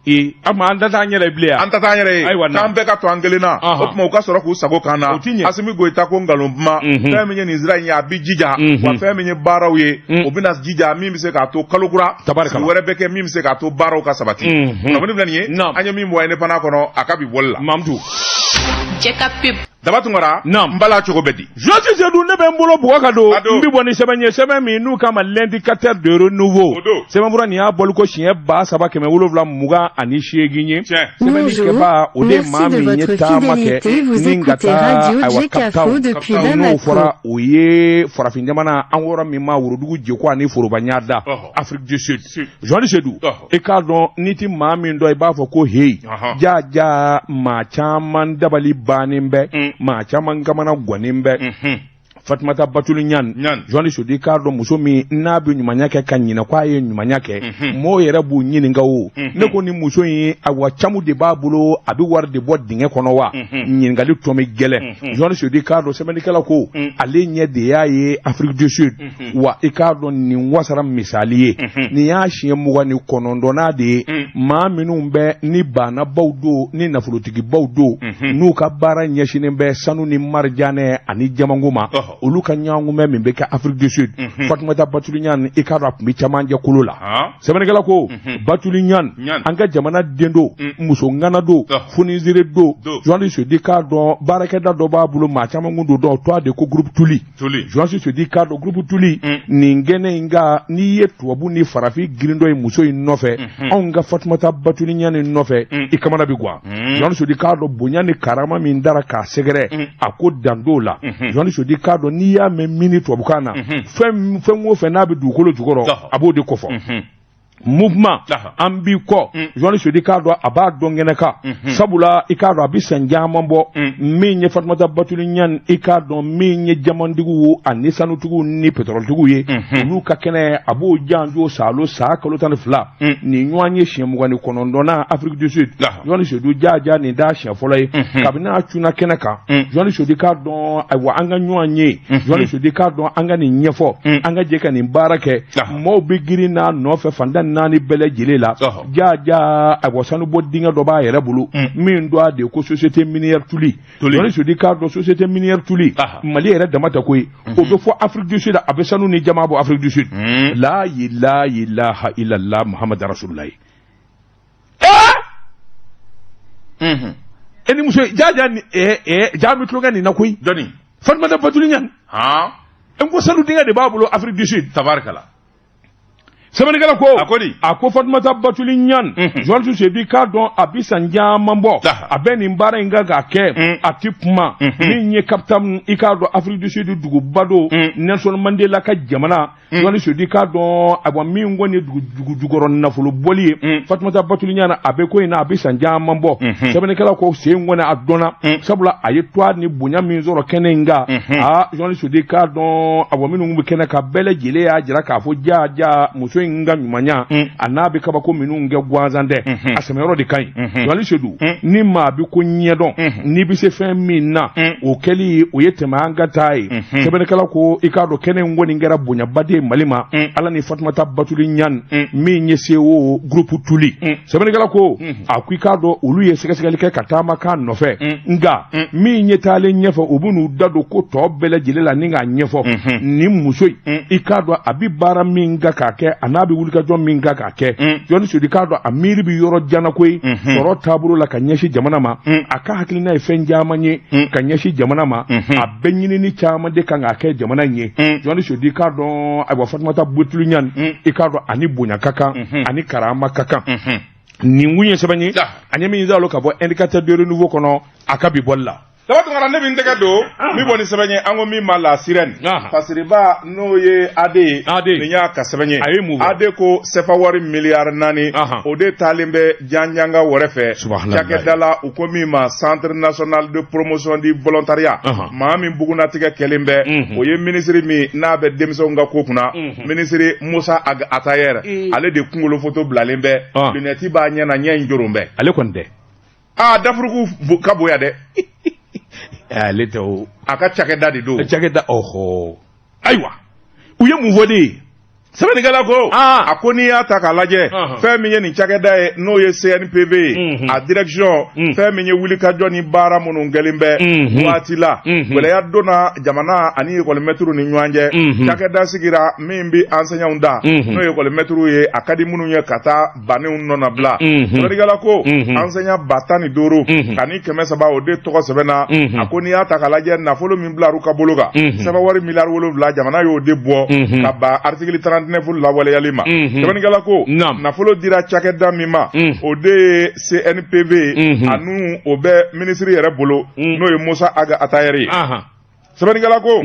a an ta t'an yɛrɛ bilen. An ta t'an yɛrɛ ye. Ayiwa, k'an bɛɛ ka to an kelen na, o tuma u ka sɔrɔ k'u sago kan na. Asimi Goyita ko nkalon kuma, fɛn min ye nin sira in ye, a bɛ jija, wa fɛn min ye baaraw ye, o bɛna jija min bɛ se k'a to kalo kura wɛrɛ bɛ kɛ min bɛ se k'a to baaraw ka sabati. Kunnafoni filɛ nin ye, an ye min bɔ Indépendant kɔnɔ, a ka bi bɔli la. Mamutu. Jɛ ka pub. Daba Tunkara, n bala cogo bɛ di? Josi Sedu, ne bɛ n bolo bugɔ ka don, n bɛ bɔ ni sɛbɛn ye, sɛbɛn min n'u k'a ma L'Indicateur de Renouveau. Sɛbɛnfura nin y'a bɔli ko siɲɛ 3788 ye. Sɛbɛnnikɛbaa, o de ye maa min ye taama kɛ ni ka taa, ayiwa, Cape Town, n'o fɔra, o ye farafin jamana an wɔrɔ min ma worodugu jeko ani foroba ɲada, Afrique du Sud. Journaliste Sedu, i k'a dɔn n'i ti maa min dɔn, i b'a fɔ ko heyi, ja ja, maa caman dabali bannen bɛ, maa caman kamana gannen bɛ. Fatumata Batuli Ɲan, Journaliste Sedu, i k'a dɔn muso min n'a bɛ ɲumanya kɛ ka ɲinɛ k'a ye ɲumanya kɛ, mɔɔw yɛrɛ b'u ɲininka. O ne ko ni muso in, awa, camu de b'a bolo, a bɛ wari de bɔ dingɛ kɔnɔ wa? Ɲininkali tɔ bɛ gɛlɛn. Journaliste Sedu, i k'a dɔn sɛbɛnnikɛla ko ale ɲɛ de y'a ye Afrique du Sud. Wa i k'a dɔn nin wasara misali ye, nin y'a siɲɛ 29nan de ye. Maa minnu bɛ ni baanabaw don, ni nafolotigibaw don, n'u ka baara ɲɛsinnen bɛ sanu ni marijanɛ ani jamanko ma, olu ka ɲɔgɔnkunbɛn min bɛ kɛ Afrique du Sud, Fatumata Batuli Ɲan, i k'a dɔn a tun bɛ camancɛ kolo la. Sɛbɛnnikɛla ko Batuli Ɲan, an ka jamana den don, muso ŋana don, fonisire don. Journaliste Sedu, i k'a dɔn baarakɛda dɔ b'a bolo, maa caman kun don dɔn tɔgɔ de ko Groupe Tuli. Journaliste Sedu, i k'a dɔn Groupe Tuli nin kɛnɛ in kan, n'i ye tubabu ni farafin girindɔ ye muso in nɔfɛ, anw ka Fatumata Batuli Ɲan nin nɔfɛ, i kamana bɛ gan. Journaliste Sedu, i k'a dɔn bonya ni karama min dara k'a sɛgɛrɛ, a ko dan t'o la. Journaliste Sedu, i k'a dɔn n'i y'a mɛn mine tubabukan na, fɛn fɛn o fɛn n'a bɛ dugukolo jukɔrɔ, a b'o de kofɔ. Mouvement an b'i kɔ. Journaliste Sedu, i k'a dɔn a b'a dɔn kɛnɛ kan. Sabula i k'a dɔn a bɛ san caman bɔ, min ye Fatumata Batuli Ɲan, i k'a dɔn min ye jamantigiw ani sanutigiw ni pétroletigiw ye, olu ka kɛnɛ, a b'o janjo salo sa kalo 12 nin ɲɔgɔn ye siɲɛ 29nan Afrique du Sud. Journaliste Sedu, jaja, nin t'a siɲɛ fɔlɔ ye kabini a cunna kɛnɛ kan. Journaliste Sedu, i k'a dɔn, ayiwa, an ka ɲɔgɔn ye. Journaliste Sedu, i k'a dɔn an ka nin ɲɛfɔ, an ka jɛ ka nin baara kɛ. Maaw bɛ girin n'a nɔfɛ fantan naani bɛɛ lajɛlen la. Jaja, ayiwa, sanubɔ dingɛ dɔ b'a yɛrɛ bolo min don a de ko Société Minière Tuli. Journaliste Sedu, i k'a dɔn Société Minière Tuli, Mali yɛrɛ dama tɛ koyi, o bɛ fɔ Afrique du Sud, a bɛ sanu ni jama bɔ Afrique du Sud. La ilaha illallah Muhammad rasulullah. E ni muso jaja ni ja bɛ tulonkɛ nin na koyi. Jɔnni? Fatumata Batuli Ɲan. N ko sanu dingɛ de b'a bolo Afrique du Sud. Tabarikala. Sɛbɛnnikɛla ko a ko di a ko Fatumata Batuli Ɲan journaliste Seydou i k'a dɔn a bi san caman bɔ a bɛ nin baara in kan k'a kɛ a ti kuma min ye Cape Town i k'a dɔn Afrique du Sud duguba don Nelson Mandela ka jamana journaliste Seydou i k'a dɔn ayiwa min kɔni ye dugu jukɔrɔ nafolo bɔli ye Fatumata Batuli Ɲan a bɛ ko in na a bi san caman bɔ sɛbɛnnikɛla ko sen kɔni a dɔnna sabula a ye tɔgɔ ni bonya min sɔrɔ kɛnɛ in kan aa journaliste Seydou i k'a dɔn awa minnu bɛ kɛnɛ kan bɛɛ lajɛlen y'a jira k'a fɔ ja ja muso in ka ɲumanya a n'a bɛ kabako minnu kɛ gansan tɛ a sɛmɛyɔrɔ de ka ɲi journaliste Seydou ni maa bɛ ko ɲɛdɔn n'i bɛ se fɛn min na o kɛli o ye tɛmɛ an ka taa ye sɛbɛnnikɛla ko i k'a dɔn kɛnɛ in kɔni kɛra bonyaba de ye Mali ma Ala ni Fatumata Batuli Ɲan min ye CEO groupe Tuli sɛbɛnnikɛla ko a ko i k'a dɔn olu ye sɛgɛsɛgɛli kɛ ka taama k'a nɔfɛ nka min ye taalen ɲɛfɛ u bɛn'u da don ko tɔ bɛɛ lajɛlen la ni k'a ɲɛfɔ nin muso in i k'a dɔn a bɛ baara min kan k'a kɛ a n'a bɛ wulikajɔ min kan k'a kɛ journaliste Seydou i k'a dɔn a miiri bɛ yɔrɔ jan na koyi sɔrɔ taabolo la ka ɲɛsin jamana ma a ka hakilina ye fɛn caman ye ka ɲɛsin jamana ma a bɛ ɲinini caman de kan k'a kɛ jamana in ye journaliste Seydou i k'a dɔn ayiwa Fatumata Batuli Ɲan i k'a dɔn ani bonya ka kan ani karama ka kan nin kun ye sɛbɛn ye an ye min zalo ka bɔ Indicateur de renouveau kɔnɔ a ka bi bɔli la. Daba Tunkara, ne bɛ n tɛgɛ don min bɔ ni sɛbɛn ye, an ko min ma La Sirène, fasiriba n'o ye AD ye, nin y'a ka sɛbɛn ye. A ye mun fɔ? AD ko sefa wari miliyari 4, o de taalen bɛ janjanga wɛrɛ fɛ cakɛda la, u ko min ma Centre national de promotion du volontariat. Maa min bugunnatigɛ kɛlen bɛ, o ye minisiri min n'a bɛ denmisɛnw ka ko kunna, minisiri Musa Ag Atayer, ale de kunkolo foto bilalen bɛ, lunette b'a ɲɛ na, ɲɛ in joron bɛ. Ale kɔni tɛ. Aa, dafuruku ka bonya dɛ. Ale tɛ o. A ka cakɛda de don. Cakɛda, ɔhɔ, ayiwa, u ye mun fɔ de ye? Sɛbɛnnikɛla ko a ko n'i y'a ta k'a lajɛ, fɛn min ye nin cakɛda ye, n'o ye CNPV ye, a direction, fɛn min ye wulikajɔ ni baara minnu kɛlen bɛ waati la, gɛlɛya donna jamana ani ekɔlimɛtiriw ni ɲɔgɔn cɛ. Cakɛda sigira min bɛ enseignants da, n'o ye ekɔlimɛtiriw ye, a ka di minnu ye ka taa bannenw nɔnabila. Sɛbɛnnikɛla ko enseignant 15 300, o de tɔgɔ sɛbɛnna. A ko n'i y'a ta k'a lajɛ, nafolo min bilar'u ka bolo kan, sɛbɛn wari miliyari 7, jamana y'o de bɔ ka ban article 39 lawaleyali ma. Sɛbɛnnikɛla ko nafolo dira cakɛda min ma, o de ye CNPV, ani o bɛ minisiri yɛrɛ bolo, n'o ye Musa Aga Atayɛri ye. Sɛbɛnnikɛla ko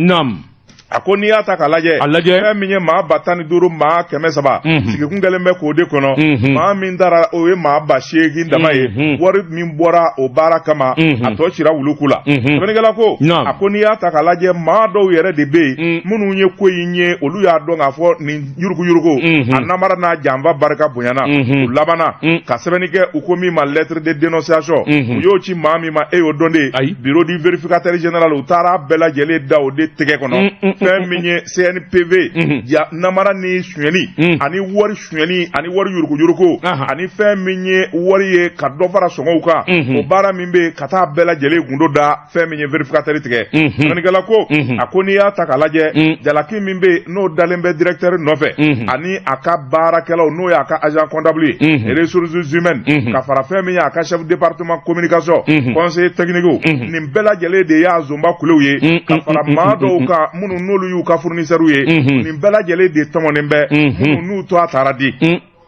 a ko n'i y'a ta k'a lajɛ, a lajɛ, fɛn min ye maa 15 maa 300 sigikun kɛlen bɛ k'o de kɔnɔ, maa min taara, o ye maa 8 000 dama ye. Wari min bɔra o baara kama, a tɔ cira wuluku la. Sɛbɛnnikɛla ko a ko n'i y'a ta k'a lajɛ, maa dɔw yɛrɛ de bɛ yen minnu ye ko in ye, olu y'a dɔn k'a fɔ nin yuruguyurugu, a namara n'a janfa barika bonyana. U labanna ka sɛbɛnni kɛ, u ko min ma lettre de dénonciation. U y'o ci maa min ma, e y'o dɔn de, bureau du vérificateur général. U taara bɛɛ lajɛlen da o de tɛgɛ kɔnɔ. Fɛn min ye CNPV ja namara ni sonyɛli ani wari sonyɛli ani wari yuruguyurugu ani fɛn min ye wari ye ka dɔ fara sɔngɔw kan, o baara min bɛ yen ka taa bɛɛ lajɛlen gundo da fɛn min ye vérificateur tigɛ. Sɛbɛnnikɛla ko a ko n'i y'a ta k'a lajɛ, jalaki min bɛ yen n'o dalen bɛ directeur nɔfɛ ani a ka baarakɛlaw, n'o y'a ka agent comptable ye, ressources humaines, ka fara fɛn min ye a ka chef département communication, conseiller technique, nin bɛɛ lajɛlen de y'a zonba kulew ye, ka fara maa dɔw kan minnu n'olu y'u ka fournisseurs ye. Nin bɛɛ lajɛlen de tɔmɔnen bɛ, minnu n'u to a taara di.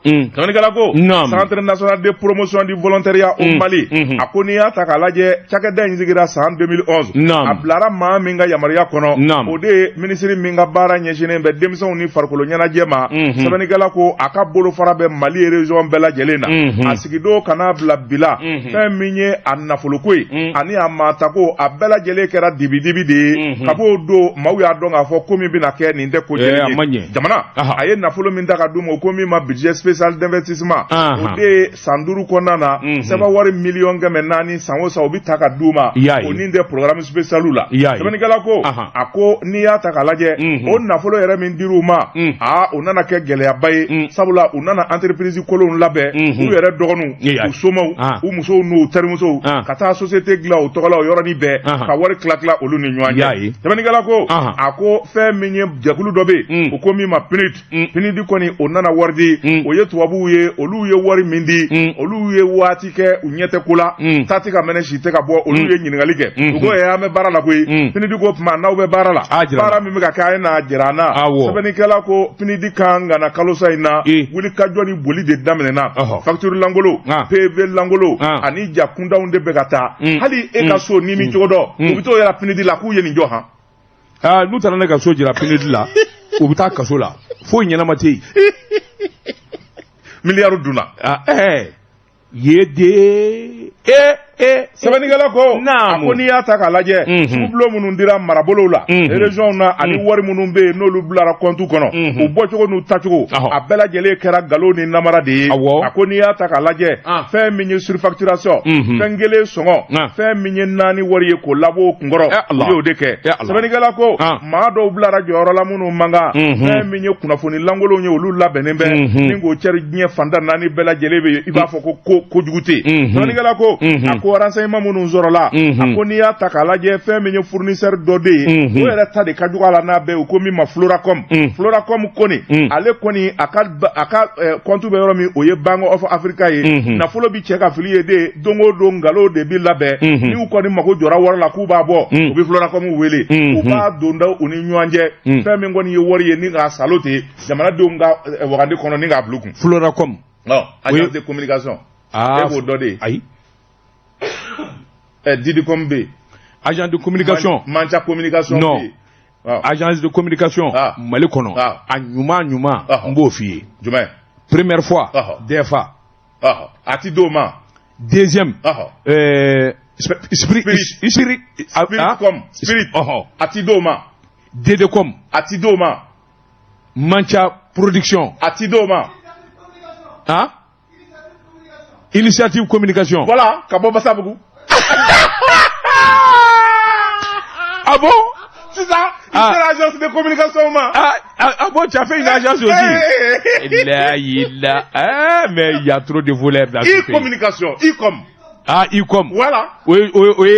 Sɛbɛnnikɛla ko Centre national de promotion du volontariat au Mali, a ko n'i y'a ta k'a lajɛ, cakɛda in sigira san 2011. A bilara maa min ka yamaruya kɔnɔ, o de ye minisiri min ka baara ɲɛsinnen bɛ denmisɛnw ni farikolo ɲɛnajɛ ma. Sɛbɛnnikɛla ko a ka bolofara bɛ Mali région bɛɛ lajɛlen na. A sigidon ka n'a bila bi la, fɛn min ye a nafoloko ye ani a maatako, a bɛɛ lajɛlen kɛra dibidibi de ye. Ka b'o don, maaw y'a dɔn k'a fɔ ko min bɛna kɛ, nin tɛ ko jɛlen ye. Jamana a ye nafolo min ta ka d'u ma, o ko min ma budget spécial d'investissement, o de ye san 5 kɔnɔna na sɛbɛn wari miliyɔn 400, san o san o bɛ ta ka d'u ma, o nin tɛ programme spécial la. Sɛbɛnnikɛla ko a ko n'i y'a ta k'a lajɛ, o nafolo yɛrɛ min dir'u ma, aa, o nana kɛ gɛlɛyaba ye, sabula u nana entreprise kolonw labɛn, u yɛrɛ dɔgɔninw, u somaw, u musow n'u terimusow, ka taa société dilan o tɔgɔ la o yɔrɔnin bɛɛ, ka wari tila tila olu ni ɲɔgɔn cɛ. Sɛbɛnnikɛla ko a ko fɛn min ye jɛkulu dɔ bɛ yen, o ko min ma PNUD. PNUD kɔni, o nana wari di, o ye ye tubabuw ye, olu ye wari min di, olu ye waati kɛ u ɲɛ tɛ ko la, ta tɛ ka mɛnɛ, si tɛ ka bɔ. Olu ye ɲininkali kɛ, u ko an bɛ baara la koyi. PNUD ko tuma n'aw bɛ baara la, baara min bɛ ka kɛ, a ye n'a jira an na. Sɛbɛnnikɛla ko PNUD kan ka na kalosa in na. Wulikajɔ ni boli de daminɛna, facture lankolon, PV lankolon ani ja kuntanw de bɛ ka taa. Hali e ka so ni min cogo dɔn, u bɛ t'o yira PNUD la k'u ye nin jɔ han. Aa, n'u taara ne ka so jira PNUD la, u bɛ taa kaso la, foyi ɲɛnama tɛ yen. Miliyari dunna. Ɛɛ, ye de e e. Sɛbɛnnikɛla ko a ko n'i y'a ta k'a lajɛ, sugubulon minnu dira marabolow la, région na, ani wari minnu bɛ yen n'olu bilara compte kɔnɔ, u bɔcogo n'u tacogo, a bɛɛ lajɛlen kɛra nkalon ni namara de ye. A ko n'i y'a ta k'a lajɛ, fɛn min ye surfacturation, fɛn kelen sɔngɔ, fɛn min ye naani wari ye k'o labɔ o kunkɔrɔ, u y'o de kɛ. Sɛbɛnnikɛla ko maa dɔw bilara jɔyɔrɔ la minnu man kan. Fɛn min ye kunnafoni lankolonw ye, olu labɛnnen bɛ ni k'o cɛri diɲɛ fan tan naani bɛɛ lajɛlen bɛ, i b'a fɔ ko ko kojugu tɛ yen. Sɛbɛnnikɛla ko a ko renseignement minnu sɔrɔla, a ko n'i y'a ta k'a lajɛ, fɛn min ye fournisseur dɔ de ye, o yɛrɛ ta de ka jugu a la n'a bɛɛ, u ko min ma Floracom. Floracom kɔni, ale kɔni a ka compte bɛ yɔrɔ min, o ye Bank of Africa ye. Nafolo bi cɛ ka fili ye de, don o don nkalon de bi labɛn. N'u kɔni mago jɔra wari la k'u b'a bɔ, u bɛ Floracom wele, u b'a donda u ni ɲɔgɔn cɛ. Fɛn min kɔni ye wari ye ni k'a salo ten jamanadenw ka wagande kɔnɔ ni k'a bila u kun. Floracom. Non, agence de communication. E b'o dɔ de ye. Ayi. Didicom bɛ yen. Agence de communication. Manca communication bɛ yen. Non, agence de communication Mali kɔnɔ, a ɲuman ɲuman, n b'o f'i ye. Jumɛn? Première fois, DFA. A ti d'o ma. Deuxième, Spirit, Spirit, Spiritcom, Spirit. A ti d'o ma. DDcom. A ti d'o ma. Mancha Production. A ti d'o ma. Hein? Initiative Communication. Voilà, ka bɔ Basabugu. Ah bon? C'est ça. C'est l'agence de communication ma. Ah, ah, ah bon, tu as fait une agence aussi. Là, il a, ah, mais il y a trop de voleurs dans ce pays. E-communication, e-com. Ah, e-com. Voilà. Oui,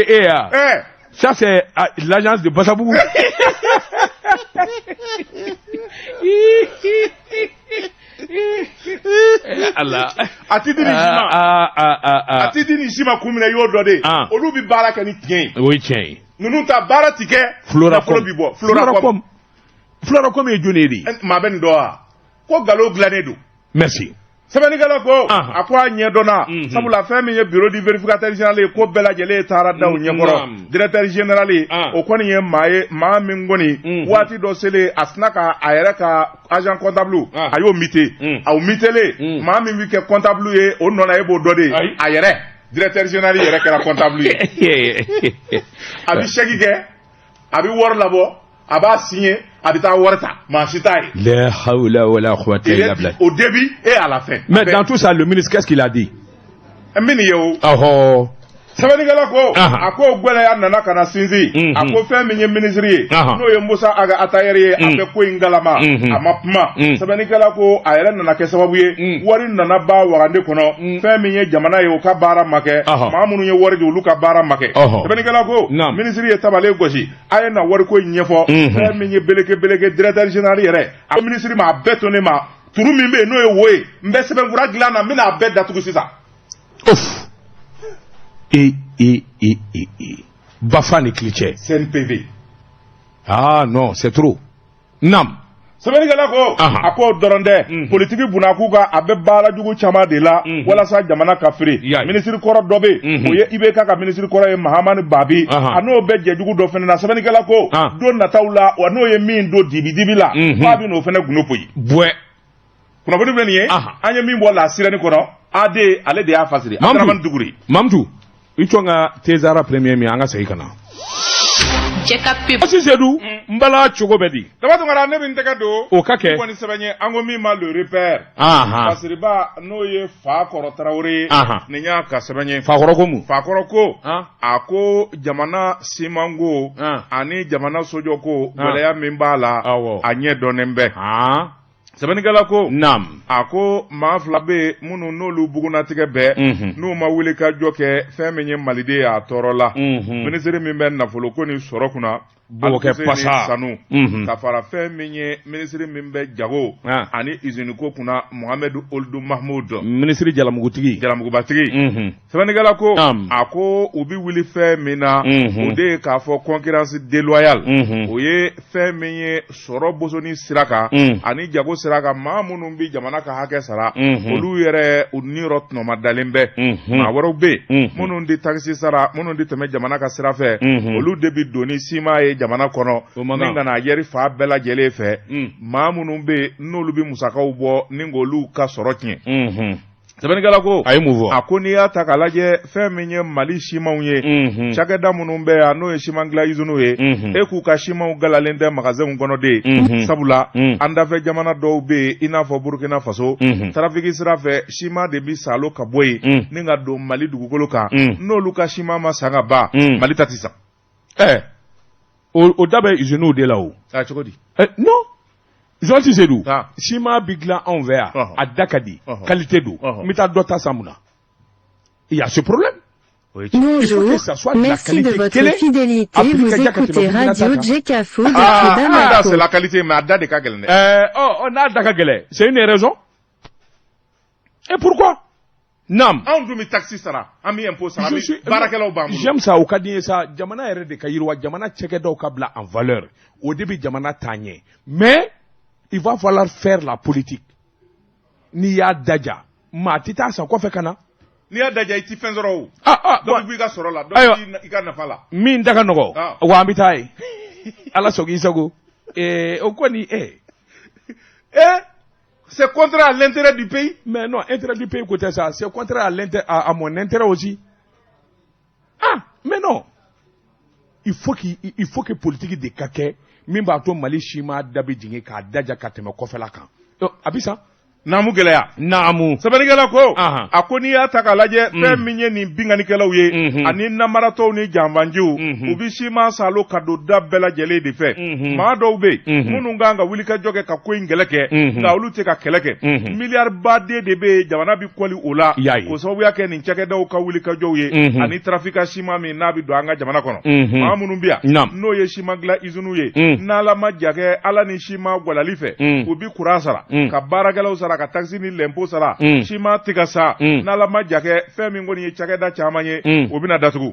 et, ah. Eh. Ça, c'est l'agence de Basabougou. Allah. A ti di nin si ma. Ah, ah, ah, ah. A ti di nin si ma kun min na, i y'o dɔ de ye. Olu bi baara kɛ ni tiɲɛ ye. O ye tiɲɛ ye. Ninnu ta baara ti kɛ. Floracom. Nafolo bi bɔ. Floracom. Floracom ye jɔnni ye de? Maa bɛ nin dɔn wa? Ko nkalon dilannen don. Merci. Sɛbɛnnikɛla ko a ko a ɲɛdɔnna, sabula fɛn min ye bureau du vérificateur général ye, ko bɛɛ lajɛlen taara da u ɲɛkɔrɔ. Directeur général ye, o kɔni ye maa ye, maa min kɔni waati dɔ selen, a sina ka a yɛrɛ ka agent comptable, a y'o muté. A mutélen, maa min bɛ kɛ comptable ye o nɔ na, e b'o dɔ de ye, a yɛrɛ directeur général yɛrɛ kɛra comptable ye. A bɛ chèque kɛ, a bɛ wari labɔ, a b'a signé, a bɛ taa wari ta, maa si t'a ye. La hawla wala quwwata illa billah. Au début et à la fin. Mais dans tout ça, le ministre, qu'est-ce qu'il a dit? N bɛ nin ye o. Sɛbɛnnikɛla ko a ko gɛlɛya nana ka na sinsin. A ko fɛn min ye minisiri ye, n'o ye Musa Aga Atayɛri ye, a bɛ ko in kalama, a ma kuma. Sɛbɛnnikɛla ko a yɛrɛ nana kɛ sababu ye, wari nana ba wagande kɔnɔ. Fɛn min ye jamana ye, o ka baara ma kɛ. Maa minnu ye wari di, olu ka baara ma kɛ. Sɛbɛnnikɛla ko minisiri ye tabalen gosi, a ye na wariko in ɲɛfɔ. Fɛn min ye beleke beleke, directeur général yɛrɛ, a ko minisiri ma, a bɛɛ to ne ma, turu min bɛ yen n'o ye wo ye, n bɛ sɛbɛnfura dilan na, n bɛna a bɛɛ datugu sisan. Ouf. E, e, e, e, e. Bafa ni Klicɛ. CNPV. Ah non, c'est trop. Nam. Sɛbɛnnikɛla ko a ko dɔrɔn tɛ, politiki bunakun kan, a bɛ baara jugu caman de la walasa jamana ka firi. Minisiri kɔrɔ dɔ bɛ yen, o ye IBK ka minisiri kɔrɔ ye, Mahamani Babi, a n'o bɛ jɛjugu dɔ fana na. Sɛbɛnnikɛla ko don nataw la, wa n'o ye min don dibi dibi la, k'a bɛ n'o fana gundo poyi. Bouɛ. Kunnafoni filɛ nin ye, an ye min bɔ la sirani kɔnɔ, AD ale de y'a fasiri, Abdramane Duguri. Mamtu, i tɔn ka Tezara premier min, an ka segin ka na. Cɛ ka pep. Asi Sedu, n bala cogo bɛ di? Daba Tunkara, ne bɛ n tɛgɛ don. O ka kɛ. Kɔni sɛbɛn ye, an ko min ma Le Repère. Fasiriba, n'o ye Fakɔrɔ Tarawele ye. Nin y'a ka sɛbɛn ye. Fakɔrɔ ko mun? Fakɔrɔ ko a ko jamana simanko ani jamana sojɔko, gɛlɛya min b'a la, a ɲɛ dɔnnen bɛ. Sɛbɛnnikɛla ko naam, a ko maa fila bɛ yen minnu n'olu bugunnatigɛ bɛɛ, n'u ma wuli ka jɔ kɛ, fɛn min ye maliden ye, a tɔɔrɔ la. Minisiri min bɛ nafoloko ni sɔrɔ kunna, Bɔbɔkɛ Pasa Sanu, ka fara fɛn min ye minisiri min bɛ jago ani usine ko kunna, Mohamed Ould Mahmoud, minisiri jalamugutigi, jalamugubatigi. Sɛbɛnnikɛla ko, a ko u bɛ wuli fɛn min na, o de ye k'a fɔ concurrence déloyale, o ye fɛn min ye sɔrɔ bosoni sira kan ani jago sira kan. Maa minnu bɛ jamana ka hakɛ sara, olu yɛrɛ u niyɔrɔ tɔnɔma dalen bɛ. Maa wɛrɛw bɛ yen minnu tɛ taxe sara, minnu tɛ tɛmɛ jamana ka sira fɛ, olu de bɛ don ni siman ye jamana kɔnɔ ni ka na yɛri fa bɛɛ lajɛlen fɛ. Maa minnu bɛ yen n'olu bɛ musakaw bɔ ni k'olu ka sɔrɔ tiɲɛ. Sɛbɛnnikɛla ko, a ye mun fɔ? A ko n'i y'a ta k'a lajɛ, fɛn min ye Mali simanw ye, cakɛda minnu bɛ yan n'o ye siman dilan usines ye, e k'u ka simanw galalen tɛ magasinw kɔnɔ de, sabula an dafɛ jamana dɔw bɛ yen, i n'a fɔ Burukina Faso, trafic sira fɛ, siman de bɛ salo ka bɔ yen ni ka don Mali dugukolo kan. N'olu ka siman ma san ka ban, Mali ta tɛ san. Ɛ, o da bɛ usines de la o. A cogo di? Non, Journaliste Seydou, siman bɛ dilan anw fɛ yan, a da ka di, qualité don, n bɛ taa dɔ ta san mun na? Il y a ce problème. Bonjour, merci de votre fidélité. Vous écoutez Radio Djekafo depuis Bamako. C'est la qualité, mais a da de ka gɛlɛn dɛ. Ɔ, n'a da ka gɛlɛn, c'est une raison. Et pourquoi? Naam. Anw dun bɛ taxe sara, an bɛ impôt sara, an bɛ baarakɛlaw b'an bolo. J'aime ça, o ka di n ye sa. Jamana yɛrɛ de ka yiriwa, jamana cakɛdaw ka bila en valeur, o de bɛ jamana taa ɲɛ. Mais il va falloir faire la politique. N'i y'a daja, maa tɛ taa san kɔfɛ ka na. N'i y'a daja, i ti fɛn sɔrɔ o. Ah ah. Dɔ bɛ bɔ i ka sɔrɔ la, dɔ bɛ i ka nafa la. Min da ka nɔgɔ, wa an bɛ taa yen. Ala sɔn k'i sago. O kɔni ɛ. Eh, c'est contraire à l'intérêt du pays. Mais non, intérêt du pays côté ça, c'est contraire à l'intérêt à mon intérêt aussi. Ah, mais non. Il faut que politique de ka kɛ min b'a to Mali siman da bɛ jigin k'a daja ka tɛmɛ kɔfɛla kan. A bɛ san. Naamu, gɛlɛya. Naamu. Sɛbɛnnikɛla ko, a ko n'i y'a ta k'a lajɛ, fɛn min ye nin binkannikɛlaw ye ani namaratɔw ni janfanjiw, u bɛ siman salo ka don da bɛɛ lajɛlen de fɛ. Maa dɔw bɛ yen minnu kan ka wulikajɔ kɛ ka ko in kɛlɛ kɛ, nka olu tɛ ka kɛlɛ kɛ. Miliyari baden de bɛ yen, jamana bɛ kɔli o la k'o sababuya kɛ nin cakɛdaw ka wulikajɔw ye ani trafic siman min n'a bɛ don an ka jamana kɔnɔ. Maa minnu bɛ yan n'o ye siman dilan usines ye, n'Ala ma ja kɛ, Ala ni siman gwalali fɛ, u bɛ courant sara, ka baarakɛlaw sara, ka taxe ni l'impôt sara, siman tɛ ka sa. N'Ala ma ja kɛ, fɛn min kɔni ye cakɛda caman ye, o bɛna datugu.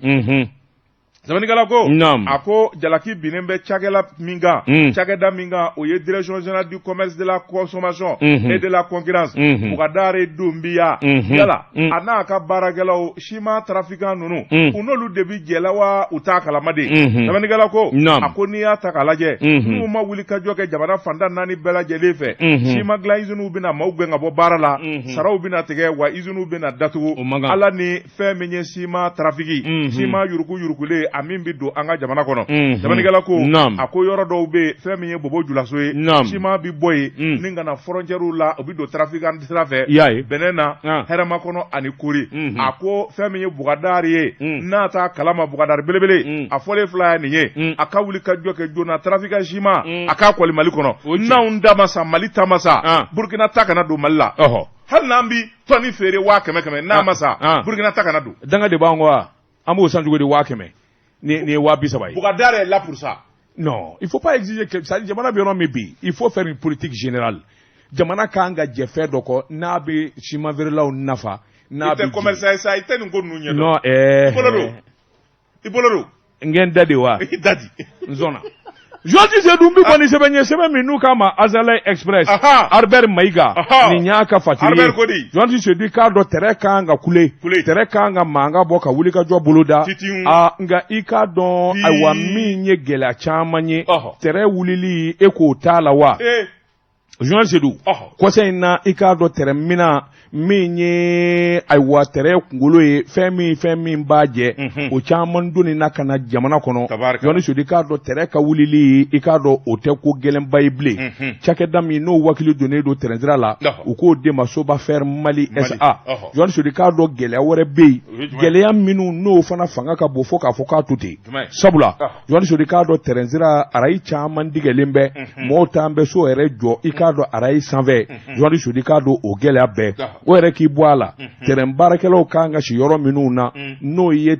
Sɛbɛnnikɛla ko, a ko jalaki binnen bɛ cakɛla min kan, cakɛda min kan, o ye Direction générale du commerce, de la consommation et de la concurrence, Bukadare Dunbiya. Yala a n'a ka baarakɛlaw, siman trafiquant ninnu, u n'olu de bi jɛla wa u t'a kalama de? Sɛbɛnnikɛla ko, a ko n'i y'a ta k'a lajɛ, n'u ma wuli ka jɔ kɛ jamana fantan naani bɛɛ lajɛlen fɛ, siman dilan usines bɛna maaw gɛn ka bɔ baara la, saraw bɛna tigɛ, wa usines bɛna datugu. Ala ni fɛn min ye siman trafic, siman yuruku yurukulen, a min bɛ don an ka jamana kɔnɔ. Sɛbɛnnikɛla ko, a ko yɔrɔ dɔw bɛ yen, fɛn min ye Bobo Julaso ye, siman bɛ bɔ yen ni ka na frontière la, u bɛ don trafiquant sira fɛ Bɛnɛ na, Hɛrɛmakɔnɔ ani Kori. A ko fɛn min ye Bukadari ye, n'a t'a kalama, Bukadari belebele, a fɔlen fila ye nin ye, a ka wuli ka jɔ kɛ joona. Trafiquant siman, a k'a kɔli Mali kɔnɔ. N'anw da ma sa, Mali ta ma sa, Burukina ta kana don Mali la. Hali n'an bi tɔni feere 100 000 100, n'a ma sa, Burukina ta kana don. Danga de b'an kɔ wa? An b'o san cogo di 100 000? Ni ye 30 000 ye. Bukadari est là pour ça. Non, il faut pas exiger que ça. Jamana bɛ yɔrɔ min bi, il faut faire une politique générale. Jamana kan ka jɛ fɛn dɔ kɔ n'a bɛ siman feerelaw nafa. N'a bɛ i tɛ commerçant ye sa, i tɛ nin ko ninnu ɲɛdɔn. Non. I bolo don, i bolo don. N kɛ n da de wa? I da di. N sɔnna. Journaliste Seydou, n bɛ bɔ ni sɛbɛn ye, sɛbɛn min n'u k'a ma Azalaï Express. Albert Maïga, nin y'a ka fatiri ye. Albert Kodi. Journaliste Seydou, k'a dɔn tɛrɛ kan ka kule, tɛrɛ kan ka mankan bɔ ka wuli ka jɔ boloda. Aa, nka i k'a dɔn, ayiwa, min ye gɛlɛya caman ye, tɛrɛ wulili, e k'o t'a la wa? Journaliste Seydou, kɔsa in na, i k'a dɔn tɛrɛ mina min ye, ayiwa, tɛrɛ kunkolo ye, fɛn min b'a jɛ, o caman donni na ka na jamana kɔnɔ. Journaliste Seydou, i k'a dɔn tɛrɛ ka wulili, i k'a dɔn o tɛ ko gɛlɛnba ye bilen. Cakɛda min n'o wakili donnen don tɛrɛnsira la, u k'o de ma Sobafer Mali SA. Journaliste Seydou, i k'a dɔn gɛlɛya wɛrɛ bɛ yen, gɛlɛya minnu n'o fana fanga ka bon fo k'a fɔ k'a to ten. Sabula, journaliste Seydou, i k'a dɔn tɛrɛnsira arayi caman digɛlen bɛ, mɔgɔw t'an bɛ so yɛrɛ jɔ, i k'a k'a dɔn arayi sanfɛ journaliste Seydou k'a dɔn o gɛlɛya bɛɛ o yɛrɛ k'i bɔ a la terrain baarakɛlaw kan ka si yɔrɔ minnu na n'o ye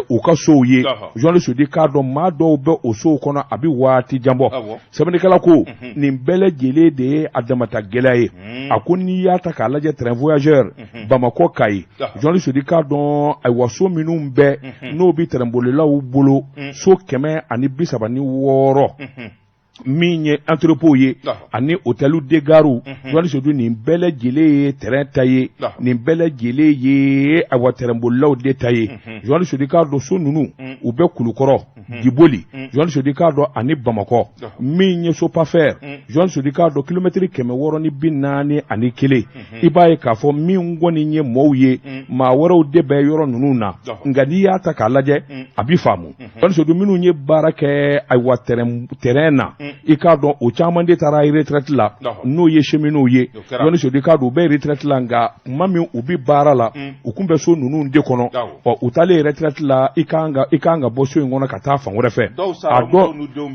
u ka sow ye journaliste Seydou k'a dɔn maa dɔw bɛ o sow kɔnɔ a bɛ waati jan bɔ sɛbɛnnikɛla ko nin bɛɛ lajɛlen de ye a damata gɛlɛya ye a ko n'i y'a ta k'a lajɛ train voyageur Bamakɔ Kayi journaliste Seydou k'a dɔn ayiwa so minnu bɛ n'o bɛ train bolilaw bolo so 136 min ye entrepôt ye ani hôtel de gare journaliste Seydou nin bɛɛ lajɛlen ye train ta ye nin bɛɛ lajɛlen ye ayiwa train bolilaw de ta ye journaliste Seydou k'a dɔn so ninnu u bɛ Kulukɔrɔ Diboli journaliste Seydou k'a dɔn ani Bamakɔ min ye Sopafer journaliste Seydou k'a dɔn kilomɛtiri 641 i b'a ye k'a fɔ min kɔni ye mɔɔw ye maa wɛrɛw de bɛ yɔrɔ ninnu na nka n'i y'a ta k'a lajɛ a bɛ faamu journaliste Seydou minnu ye baara kɛ ayiwa terrain na i k'a dɔn o caman de taara retraite la n'o ye cheminots ye journaliste Seydou k'a dɔn u bɛ retraite la nka tuma min u bɛ baara la u kun bɛ so ninnu de kɔnɔ ɔ u taalen retraite la i kan ka bɔ so in kɔnɔ ka taa fan wɛrɛ fɛ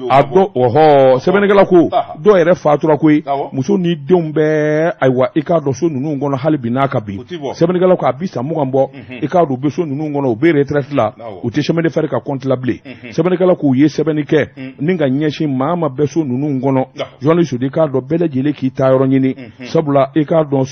a dɔ ɔhɔ sɛbɛnnikɛla ko dɔw yɛrɛ fatura koyi muso ni denw bɛ ayiwa i k'a dɔn so ninnu kɔnɔ hali bi n'a ka bi sɛbɛnnikɛla ko a bi san 20 bɔ i k'a dɔn u bɛ so ninnu kɔnɔ u bɛ retraite la u tɛ chemin de fer ka compte la bilen sɛbɛnnikɛla k'u ye sɛbɛnni kɛ ni ka ɲɛsin maa ma bɛ so ninnu kɔnɔ journaliste Seydou k'a dɔn bɛɛ lajɛlen k'i ta yɔrɔ ɲini sabula i k'a dɔn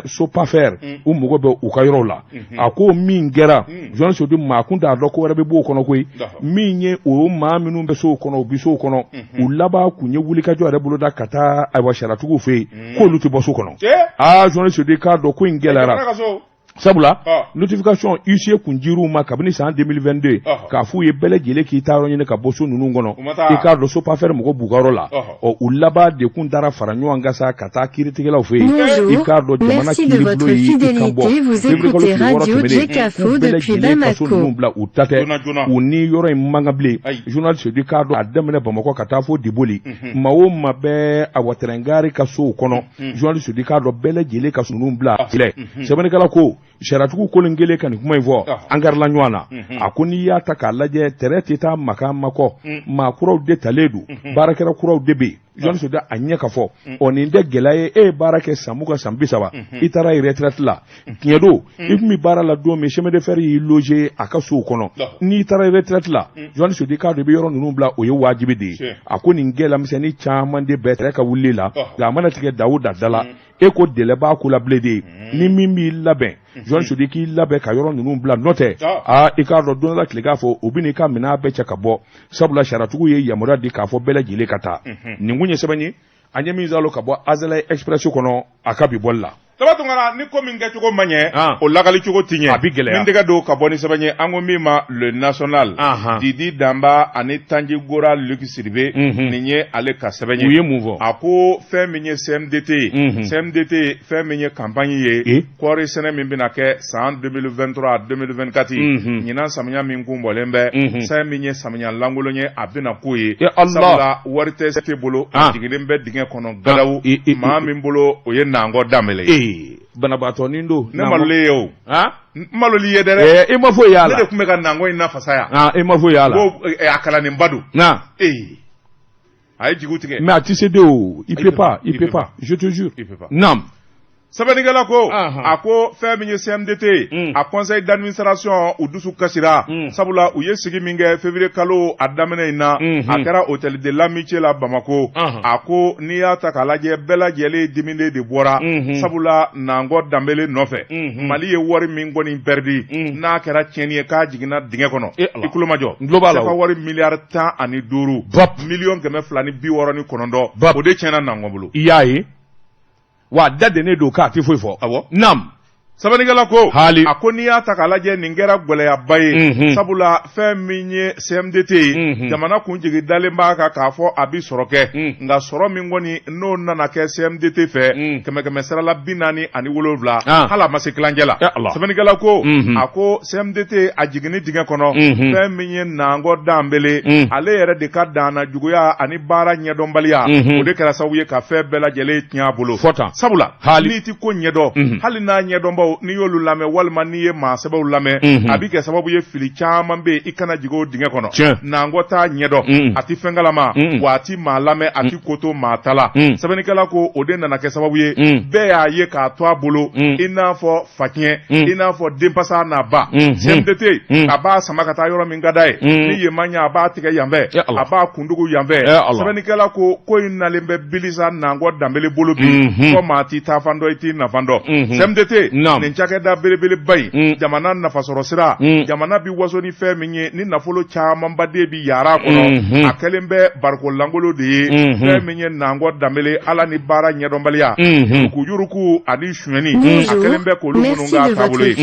Sopafer u mago bɛ u ka yɔrɔw la a ko min kɛra journaliste Seydou maa kun t'a dɔn ko wɛrɛ bɛ b'o kɔnɔ koyi min ye o maa minnu bɛ sow kɔnɔ u bɛ sow kɔnɔ u laban kun ye wulikajɔ yɛrɛ boloda ka taa ayiwa sariyatigiw fɛ yen k'olu tɛ bɔ so kɔnɔ aa journaliste Seydou k'a dɔn ko in gɛlɛyara sabula notification huissier kun dir'u ma kabini san 2022 k'a f'u ye bɛɛ lajɛlen k'i ta yɔrɔ ɲini ka bɔ so ninnu kɔnɔ i k'a dɔn Sopafer mɔgɔ b'u ka yɔrɔ la ɔ u laban de kun taara fara ɲɔgɔn kan sa ka taa kiiritigɛlaw fɛ yen i k'a dɔn jamana kiiribulon y'i kan bɔ février kalo tile 6 tɛmɛnen k'u bɛɛ lajɛlen ka so ninnu bila u ta tɛ u ni yɔrɔ in man kan bilen journaliste Seydou k'a dɔn a daminɛ Bamakɔ ka taa fo Diboli maa o maa bɛ awa train gare ka sow kɔnɔ journaliste Seydou k'a dɔn bɛɛ lajɛlen ka so ninnu bila sɛbɛnnikɛla ko sariyatigiw kolon kelen ka nin kuma in fɔ an karila ɲɔgɔn na a ko n'i y'a ta k'a lajɛ tɛrɛn tɛ taa makan makɔ maa kuraw de talen don baarakɛla kuraw de bɛ yen journaliste Seydou a ɲɛ ka fɔ ɔ nin tɛ gɛlɛya ye e ye baara kɛ san 20 san 30 i taara retraite la tiɲɛ don i tun bɛ baara la don min chemin de fer y'i loger a ka sow kɔnɔ n'i taara retraite la journaliste Seydou k'a dɔn i bɛ yɔrɔ ninnu bila o ye wajibi de ye a ko nin gɛlɛya misɛnnin caman de bɛ tɛrɛn ka wuli la nka a mana tigɛ da o da da la e ko délai b'a ko la bilen de ni min b'i labɛn journaliste Seydou k'i labɛn ka yɔrɔ ninnu bila n'o tɛ aa i k'a dɔn don dɔ la tile k'a fɔ u bɛ n'i ka minɛn bɛɛ cɛ ka bɔ sabula sariyatigiw ye yamaruya di k'a fɔ bɛɛ lajɛlen ka taa nin kun ye sɛbɛn ye an ye min zalo ka bɔ Azalaï Express kɔnɔ a ka bi bɔli la. Daba Tunkara ni ko min kɛcogo ma ɲɛ o lakali cogo ti ɲɛ a bɛ gɛlɛya min tɛgɛ don ka bɔ ni sɛbɛn ye an ko min ma Le National Didi Danba ani Tanji Gora Luc Sidibe nin ye ale ka sɛbɛn ye u ye mun fɔ a ko fɛn min ye CMDT ye CMDT fɛn min ye campagne ye kɔɔri sɛnɛ min bɛna kɛ san 2023 2024 ɲinan samiya min kun bɔlen bɛ fɛn min ye samiya lankolon ye a bɛna k'o ye sabula wari tɛ tɛ bolo a jiginnen bɛ dingɛ kɔnɔ galawu maa min bolo o ye Nangɔ Danbɛlɛ ye banabaatɔnin don ne malolen ye o n maloli ye dɛ i ma foyi y'a la ne de tun bɛ ka Nangɔ in nafasa yan i ma foyi y'a la ko a kalannenba don a ye jigiw tigɛ mais a tɛ se de o il peut pas il peut pas je te jure il peut pas naam sɛbɛnnikɛla ko a ko fɛn min ye CMDT a conseil d'administration u dusu kasira sabula u ye sigi min kɛ février kalo a daminɛ in na a kɛra hôtel de l'amitié la Bamako a ko n'i y'a ta k'a lajɛ bɛɛ lajɛlen diminen de bɔra sabula Nangɔ Danbɛlɛ nɔfɛ Mali ye wari min kɔni perdu n'a kɛra tiɲɛni ye k'a jiginna dingɛ kɔnɔ i tulo majɔ CFA wari miliyari 15 269 millions o de tiɲɛna Nangɔ bolo i y'a ye wa da dennen don k'a tɛ foyi fɔ awɔ naam sɛbɛnnikɛla ko haali a ko n'i y'a ta k'a lajɛ nin kɛra gɛlɛyaba ye sabula fɛn min ye CMDT ye jamana kuntigi dalen b'a kan k'a fɔ a bi sɔrɔ kɛ nka sɔrɔ min kɔni n'o nana kɛ CMDT fɛ kɛmɛ sarala 47 hali a ma se tilancɛ la sɛbɛnnikɛla ko a ko CMDT a jiginni dingɛ kɔnɔ fɛn min ye Nangɔ Danbɛlɛ ale yɛrɛ de ka danna juguya ani baara ɲɛdɔnbaliya o de kɛra sababu ye ka fɛn bɛɛ lajɛlen tiɲɛ a bolo fɔ tan sabula haali n'i ti ko ɲɛdɔn hali n'a ɲɛdɔnbaw dɔw n'i y'olu lamɛn walima n'i ye maa sɛbɛw lamɛn, a bɛ kɛ sababu ye fili caman bɛ yen, i kana jigin o dingɛ kɔnɔ. Nangɔ t'a ɲɛdɔn, a tɛ fɛn kalama, wa a tɛ maa lamɛn, a tɛ ko to maa ta la. Sɛbɛnnikɛla ko o de nana kɛ sababu ye bɛɛ y'a ye k'a to a bolo, i n'a fɔ facɛn, i n'a fɔ denpasa n'a ba. CMDT, a b'a sama ka taa yɔrɔ min ka d'a ye, ni yen ma ɲɛ, a b'a tigɛ yan fɛ, a b'a kundugu yan fɛ. Sɛbɛnnikɛla ko ko in nalen bɛ bilisa Nangɔ Danbele bolo bi, fɔ maa t'i taafan dɔn, i t'i nafan dɔn. CMDT, nin cakɛda belebeleba in, jamana nafasɔrɔ sira, jamana bi waso ni fɛn min ye, ni nafolo camanba de bi yaara kɔnɔ, a kɛlen bɛ bariko lankolon de ye. Fɛn min ye Nangɔ Danbele, ala ni baara ɲɛdɔnbaliya, yuruguyurugu ani sonyɛni, a kɛlen bɛ k'olu minnu k'a taabolo ye.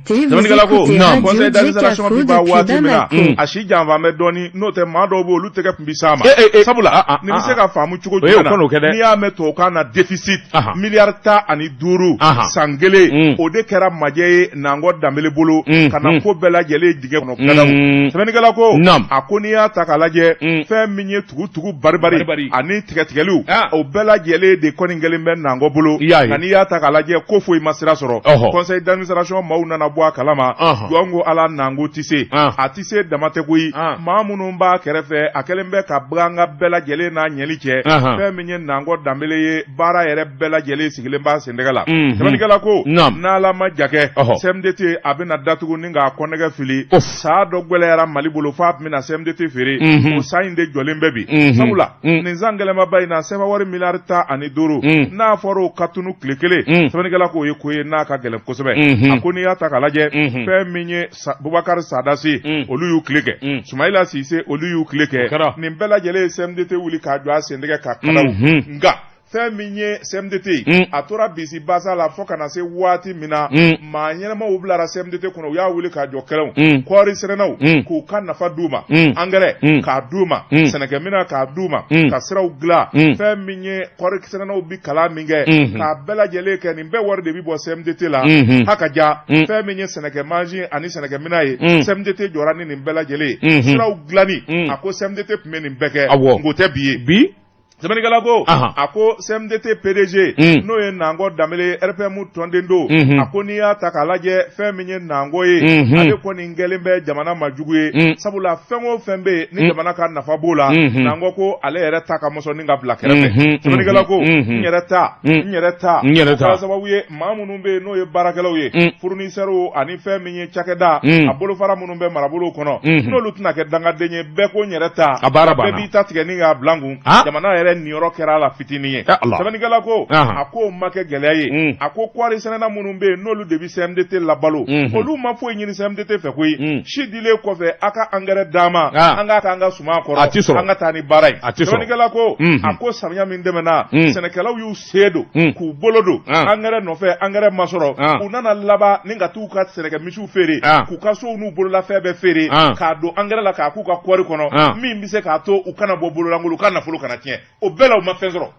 Sɛbɛnnikɛla ko conseil d'administration bi ban waati min na, a si janfan bɛ dɔɔni, n'o tɛ maa dɔw bɛ olu tɛgɛ tun bɛ s'a ma. Sabula nin bɛ se ka faamu cogo jumɛn na? N'i y'a mɛn tubabukan na déficit, miliyari 15 san kelen, o de kɛra majɛ ye Nangɔ Danbele bolo ka na ko bɛɛ lajɛlen dingɛ kɔnɔ gadawu. Sɛbɛnnikɛla ko a ko n'i y'a ta k'a lajɛ, fɛn min ye tugutugu baribari ani tigɛtigɛliw, o bɛɛ lajɛlen de kɔni kɛlen bɛ Nangɔ bolo. Nka n'i y'a ta k'a lajɛ, ko foyi ma sira sɔrɔ. Conseil d'administration maaw nana bɔ a kalama. Jɔn ko ala, Nangɔ tɛ se, a tɛ se dama tɛ koyi. Maa minnu b'a kɛrɛfɛ, a kɛlen bɛ ka bagan bɛɛ lajɛlen n'a ɲɛli cɛ. Fɛn min ye Nangɔ Danbele ye, baara yɛrɛ bɛɛ lajɛlen sigilen b'a sendɛgɛ la. Sɛbɛnnikɛla ko n'ala ma ja kɛ, CMDT a bɛna datugu ni k'a kɔnɛgɛ fili. Saa dɔ gɛlɛyara Mali bolo f'a tun bɛna CMDT feere, o sa in de jɔlen bɛ bi. Sabula nin san gɛlɛnmaba in na, sefa wari miliyari 15, n'a fɔra o ka tunu tile kelen, sɛbɛnnikɛla k'o ye ko ye n'a ka gɛlɛn kosɛbɛ. A ko n'i y'a ta k'a lajɛ, fɛn min ye Bubakari Sadasi, olu y'u tile kɛ, Sumayila Sise, olu y'u tile kɛ, nin bɛɛ lajɛlen ye CMDT wuli k'a jɔ a sendɛgɛ ka kalaw. Nka fɛn min ye CMDT ye, a tora bisi basa la fo ka na se waati min na maa ɲɛnamaw bilara CMDT kɔnɔ, u y'a wuli k'a jɔ kɛlɛw, kɔɔri sɛnɛnaw k'u ka nafa d'u ma, angɛrɛ k'a d'u ma, sɛnɛkɛminɛn k'a d'u ma, ka siraw dilan. Fɛn min ye kɔɔri sɛnɛnaw bi kalan min kɛ, k'a bɛɛ lajɛlen kɛ, nin bɛɛ wari de bi bɔ CMDT la. Haka ja, fɛn min ye sɛnɛkɛ mansin ani sɛnɛkɛminɛn ye, CMDT jɔra ni nin bɛɛ lajɛlen ye. Siraw dilanni, a ko CMDT tun bɛ nin bɛɛ kɛ, nk'o tɛ bi ye bi. Sɛbɛnnikɛla ko a ko CMDT PDG, n'o ye Nangɔ Danbele, RPM tɔnden don, a ko n'i y'a ta k'a lajɛ, fɛn min ye Nangɔ ye, ale kɔni kɛlen bɛ jamana ma jugu ye. Sabula fɛn o fɛn bɛ yen ni jamana ka nafa b'o la, Nangɔ ko ale yɛrɛ ta ka mɔsɔn ni ka bila kɛrɛfɛ. Sɛbɛnnikɛla ko n yɛrɛ ta, n yɛrɛ ta, n yɛrɛ ta kɛra sababu ye maa minnu bɛ yen n'o ye baarakɛlaw ye, fournisseurs ani fɛn min ye cakɛda a bolofara minnu bɛ marabolow kɔnɔ, n'olu tɛna kɛ dangaden ye. Bɛɛ ko n yɛrɛ ta, a baara banna, bɛɛ b'i ta tigɛ ni k'a bila n kun. Jamana yɛrɛ niyɔrɔ kɛra a la fitinin ye. Sɛbɛnnikɛla ko a k'o ma kɛ gɛlɛya ye. A ko kɔɔri sɛnɛna minnu bɛ yen n'olu de bɛ CMDT labalo, olu ma foyi ɲini CMDT fɛ koyi. Si dilen kɔfɛ, a ka angɛrɛ d'an ma, an k'a k'an ka suman kɔrɔ, a tɛ sɔrɔ, an ka taa ni baara ye, a tɛ sɔrɔ. Sɛbɛnnikɛla ko a ko samiya min tɛmɛna, sɛnɛkɛlaw y'u se don k'u bolo don angɛrɛ nɔfɛ, angɛrɛ ma sɔrɔ. U nana laban ni ka t'u ka sɛnɛkɛ misiw feere, k'u ka sow n'u bololafɛn bɛɛ feere, k'a don angɛrɛ la, k'a k'u ka kɔɔri kɔnɔ, min bɛ se k'a to u kana bɔ bololankolon, u ka nafolo kana tiɲɛ. O bɛɛ la, u ma fɛn sɔrɔ.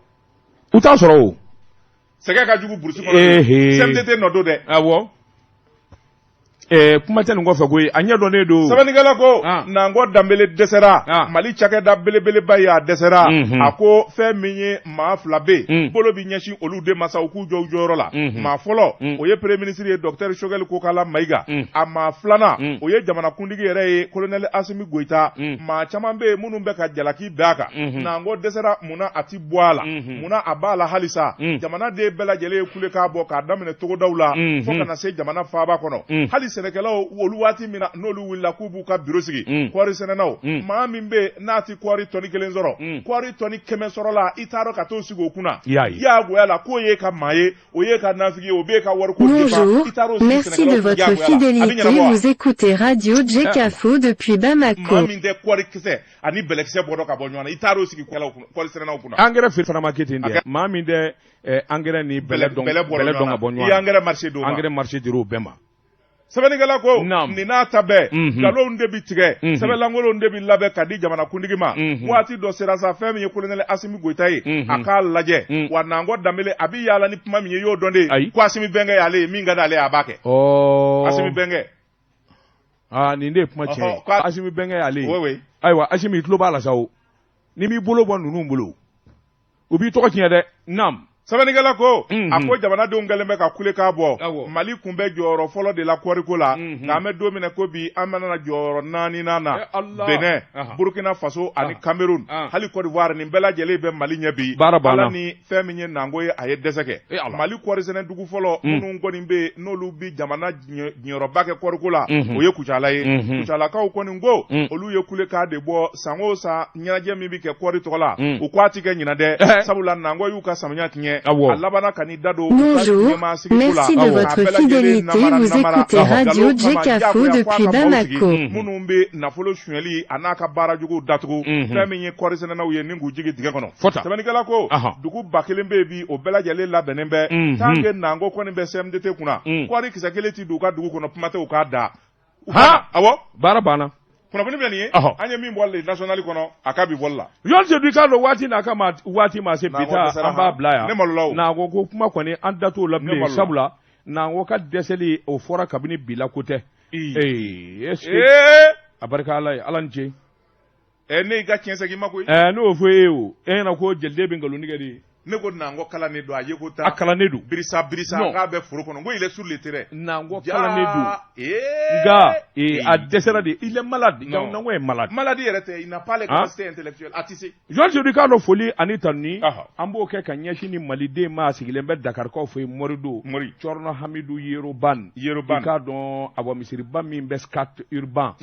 U t'a sɔrɔ o. Sɛgɛn ka jugu burusi kɔnɔ, CMDT nɔ don dɛ. Awɔ. Kuma tɛ nin kɔfɛ koyi, a ɲɛ dɔnnen don. Sɛbɛnnikɛla ko Nangɔ Danbele dɛsɛra, Mali cakɛda belebeleba ye, a dɛsɛra. A ko fɛn min ye maa fila bɛ yen, bolo bɛ ɲɛsin olu de ma sa, u k'u jɔ u jɔyɔrɔ la. Maa fɔlɔ, o ye premier ministre ye, docteur Choguel Kokala Mayiga. A maa filanan, o ye jamanakuntigi yɛrɛ ye, colonel Asimi Goyita. Maa caman bɛ yen minnu bɛ ka jalaki da a kan. Nangɔ dɛsɛra munna? A ti bɔ a la munna? A b'a la halisa. Jamanaden bɛɛ lajɛlen ye kulekan bɔ k'a daminɛ togodaw la fo ka na se jamana faaba kɔnɔ. Hali sɛnɛkɛlaw olu, waati min na n'olu wulila k'u b'u ka biro sigi, kɔɔri sɛnɛnaw, maa min bɛ n'a ti kɔɔri tɔni kelen sɔrɔ, kɔɔri tɔni 100 sɔrɔla, i t'a dɔn ka t'o sigi o kunna diyagoya la k'o ye ka maa ye, o ye ka nafigi ye, o b'e ka wariko. Bonjour, merci de votre fidélité. Vous écoutez Radio Djekafo depuis Bamako. Maa min tɛ kɔɔri kisɛ ani bɛlɛkisɛ bɔ dɔn ka bɔ ɲɔgɔn na, i taar'o sigi kɔɔri sɛnɛnaw kunna. Angɛrɛ feere fana ma kɛ ten dɛ. Maa min tɛ angɛrɛ ni bɛlɛ dɔn, bɛlɛ dɔn ka bɔ ɲɔgɔn na, i ye angɛrɛ marché d'o ma. Angɛrɛ marché dir'o bɛɛ ma. Sɛbɛnnikɛla ko nin n'a ta bɛɛ, nkalonw de bi tigɛ, sɛbɛnlankolonw de bi labɛn ka di jamanakuntigi ma. Waati dɔ sera sa, fɛn min ye colonel Asimi Goyita ye, a k'a lajɛ. Wa Nangɔ Danbele a bi yaala ni kuma min ye, i y'o dɔn de, ko Asimi bɛnkɛ y'ale ye, min ka d'ale ye, a b'a kɛ. Asimi bɛnkɛ. Aa, nin de ye kuma tiɲɛ ye. Asimi bɛnkɛ y'ale ye. Ayiwa Asimi, i tulo b'a la sa o, n'i m'i bolo bɔ ninnu bolo, u b'i tɔgɔ tiɲɛ dɛ. Naam. Sɛbɛnnikɛla ko a ko jamanadenw kɛlen bɛ ka kulekan bɔ. Mali tun bɛ jɔyɔrɔ fɔlɔ de la kɔɔriko la, nka an bɛ don min na ko bi, an bɛna jɔyɔrɔ naaninan na. Benin, Burkina Faso ani Cameroun, hali Côte d'Ivoire, nin bɛɛ lajɛlen bɛ Mali ɲɛ bi. Ala ni fɛn min ye nango ye, a ye dɛsɛ kɛ. Mali kɔɔrisɛnɛ dugu fɔlɔ minnu kɔni bɛ yen, n'olu bɛ jamana niyɔrɔba kɛ kɔɔriko la, o ye Kucala ye. Kucalakaw kɔni ko olu ye kulekan de bɔ. San o san, ɲɛnajɛ min bɛ kɛ kɔɔri tɔgɔ la, u ko a ti kɛ ɲinan dɛ, sabula nango y'u ka samiya tiɲɛ. A labanna ka n'i da don Bonjour, merci de votre fidélité. Vous écoutez Radio Djekafo depuis Bamako. Minnu bɛ nafolo sonyɛli a n'a ka baara juguw datugu, fɛn min ye kɔɔrisɛnɛnaw ye ni k'u jigin dingɛ kɔnɔ. Sɛbɛnnikɛla ko dugu 1000 bɛ yen bi, o bɛɛ lajɛlen labɛnnen bɛ. Tant que nango kɔni bɛ CMDT kunna, kɔɔri kisɛ kelen ti don u ka dugu kɔnɔ, kuma tɛ u k'a da. Awɔ, baara banna. Kunnafoni filɛ nin ye, an ye min bɔ Le National kɔnɔ, a ka bi bɔli la. Yɔrɔ sedu, i k'a dɔn waati n'a kama, waati ma se bi ta, an b'a bila yan. Ne malola o. Nango ko kuma kɔni, an da t'o la bilen, sabula nango ka dɛsɛli, o fɔra kabini bi la ko tɛ. Ee, est ce que a barika Ala ye, Ala ni ce. Ɛ, ne y'i ka tiɲɛ segin ma koyi. Ɛ, n'o fɔ e ye o, e ɲɛna ko jeliden bɛ nkalon tigɛ de. Ne ko nango kalannen don, a ye ko ta. A kalannen don. Birisa birisa k'a bɛ foro kɔnɔ, n ko il est sur le terrain. Nango kalannen don. Nka a dɛsɛra de, il est malade. Nango est malade. Maladie yɛrɛ tɛ, il n'a pas les capacités intellectuelles, a tɛ se. Joël Seydou, k'a dɔn foli ani tanuni, an b'o kɛ ka ɲɛsin ni maliden maa sigilen bɛ Dakarikaw fɛ yen, Morido. Mori. Cɔrɔnɔ Hamidu Yeroban. Yeroban. I k'a dɔn, awa, misiriba min bɛ Scat Urbam.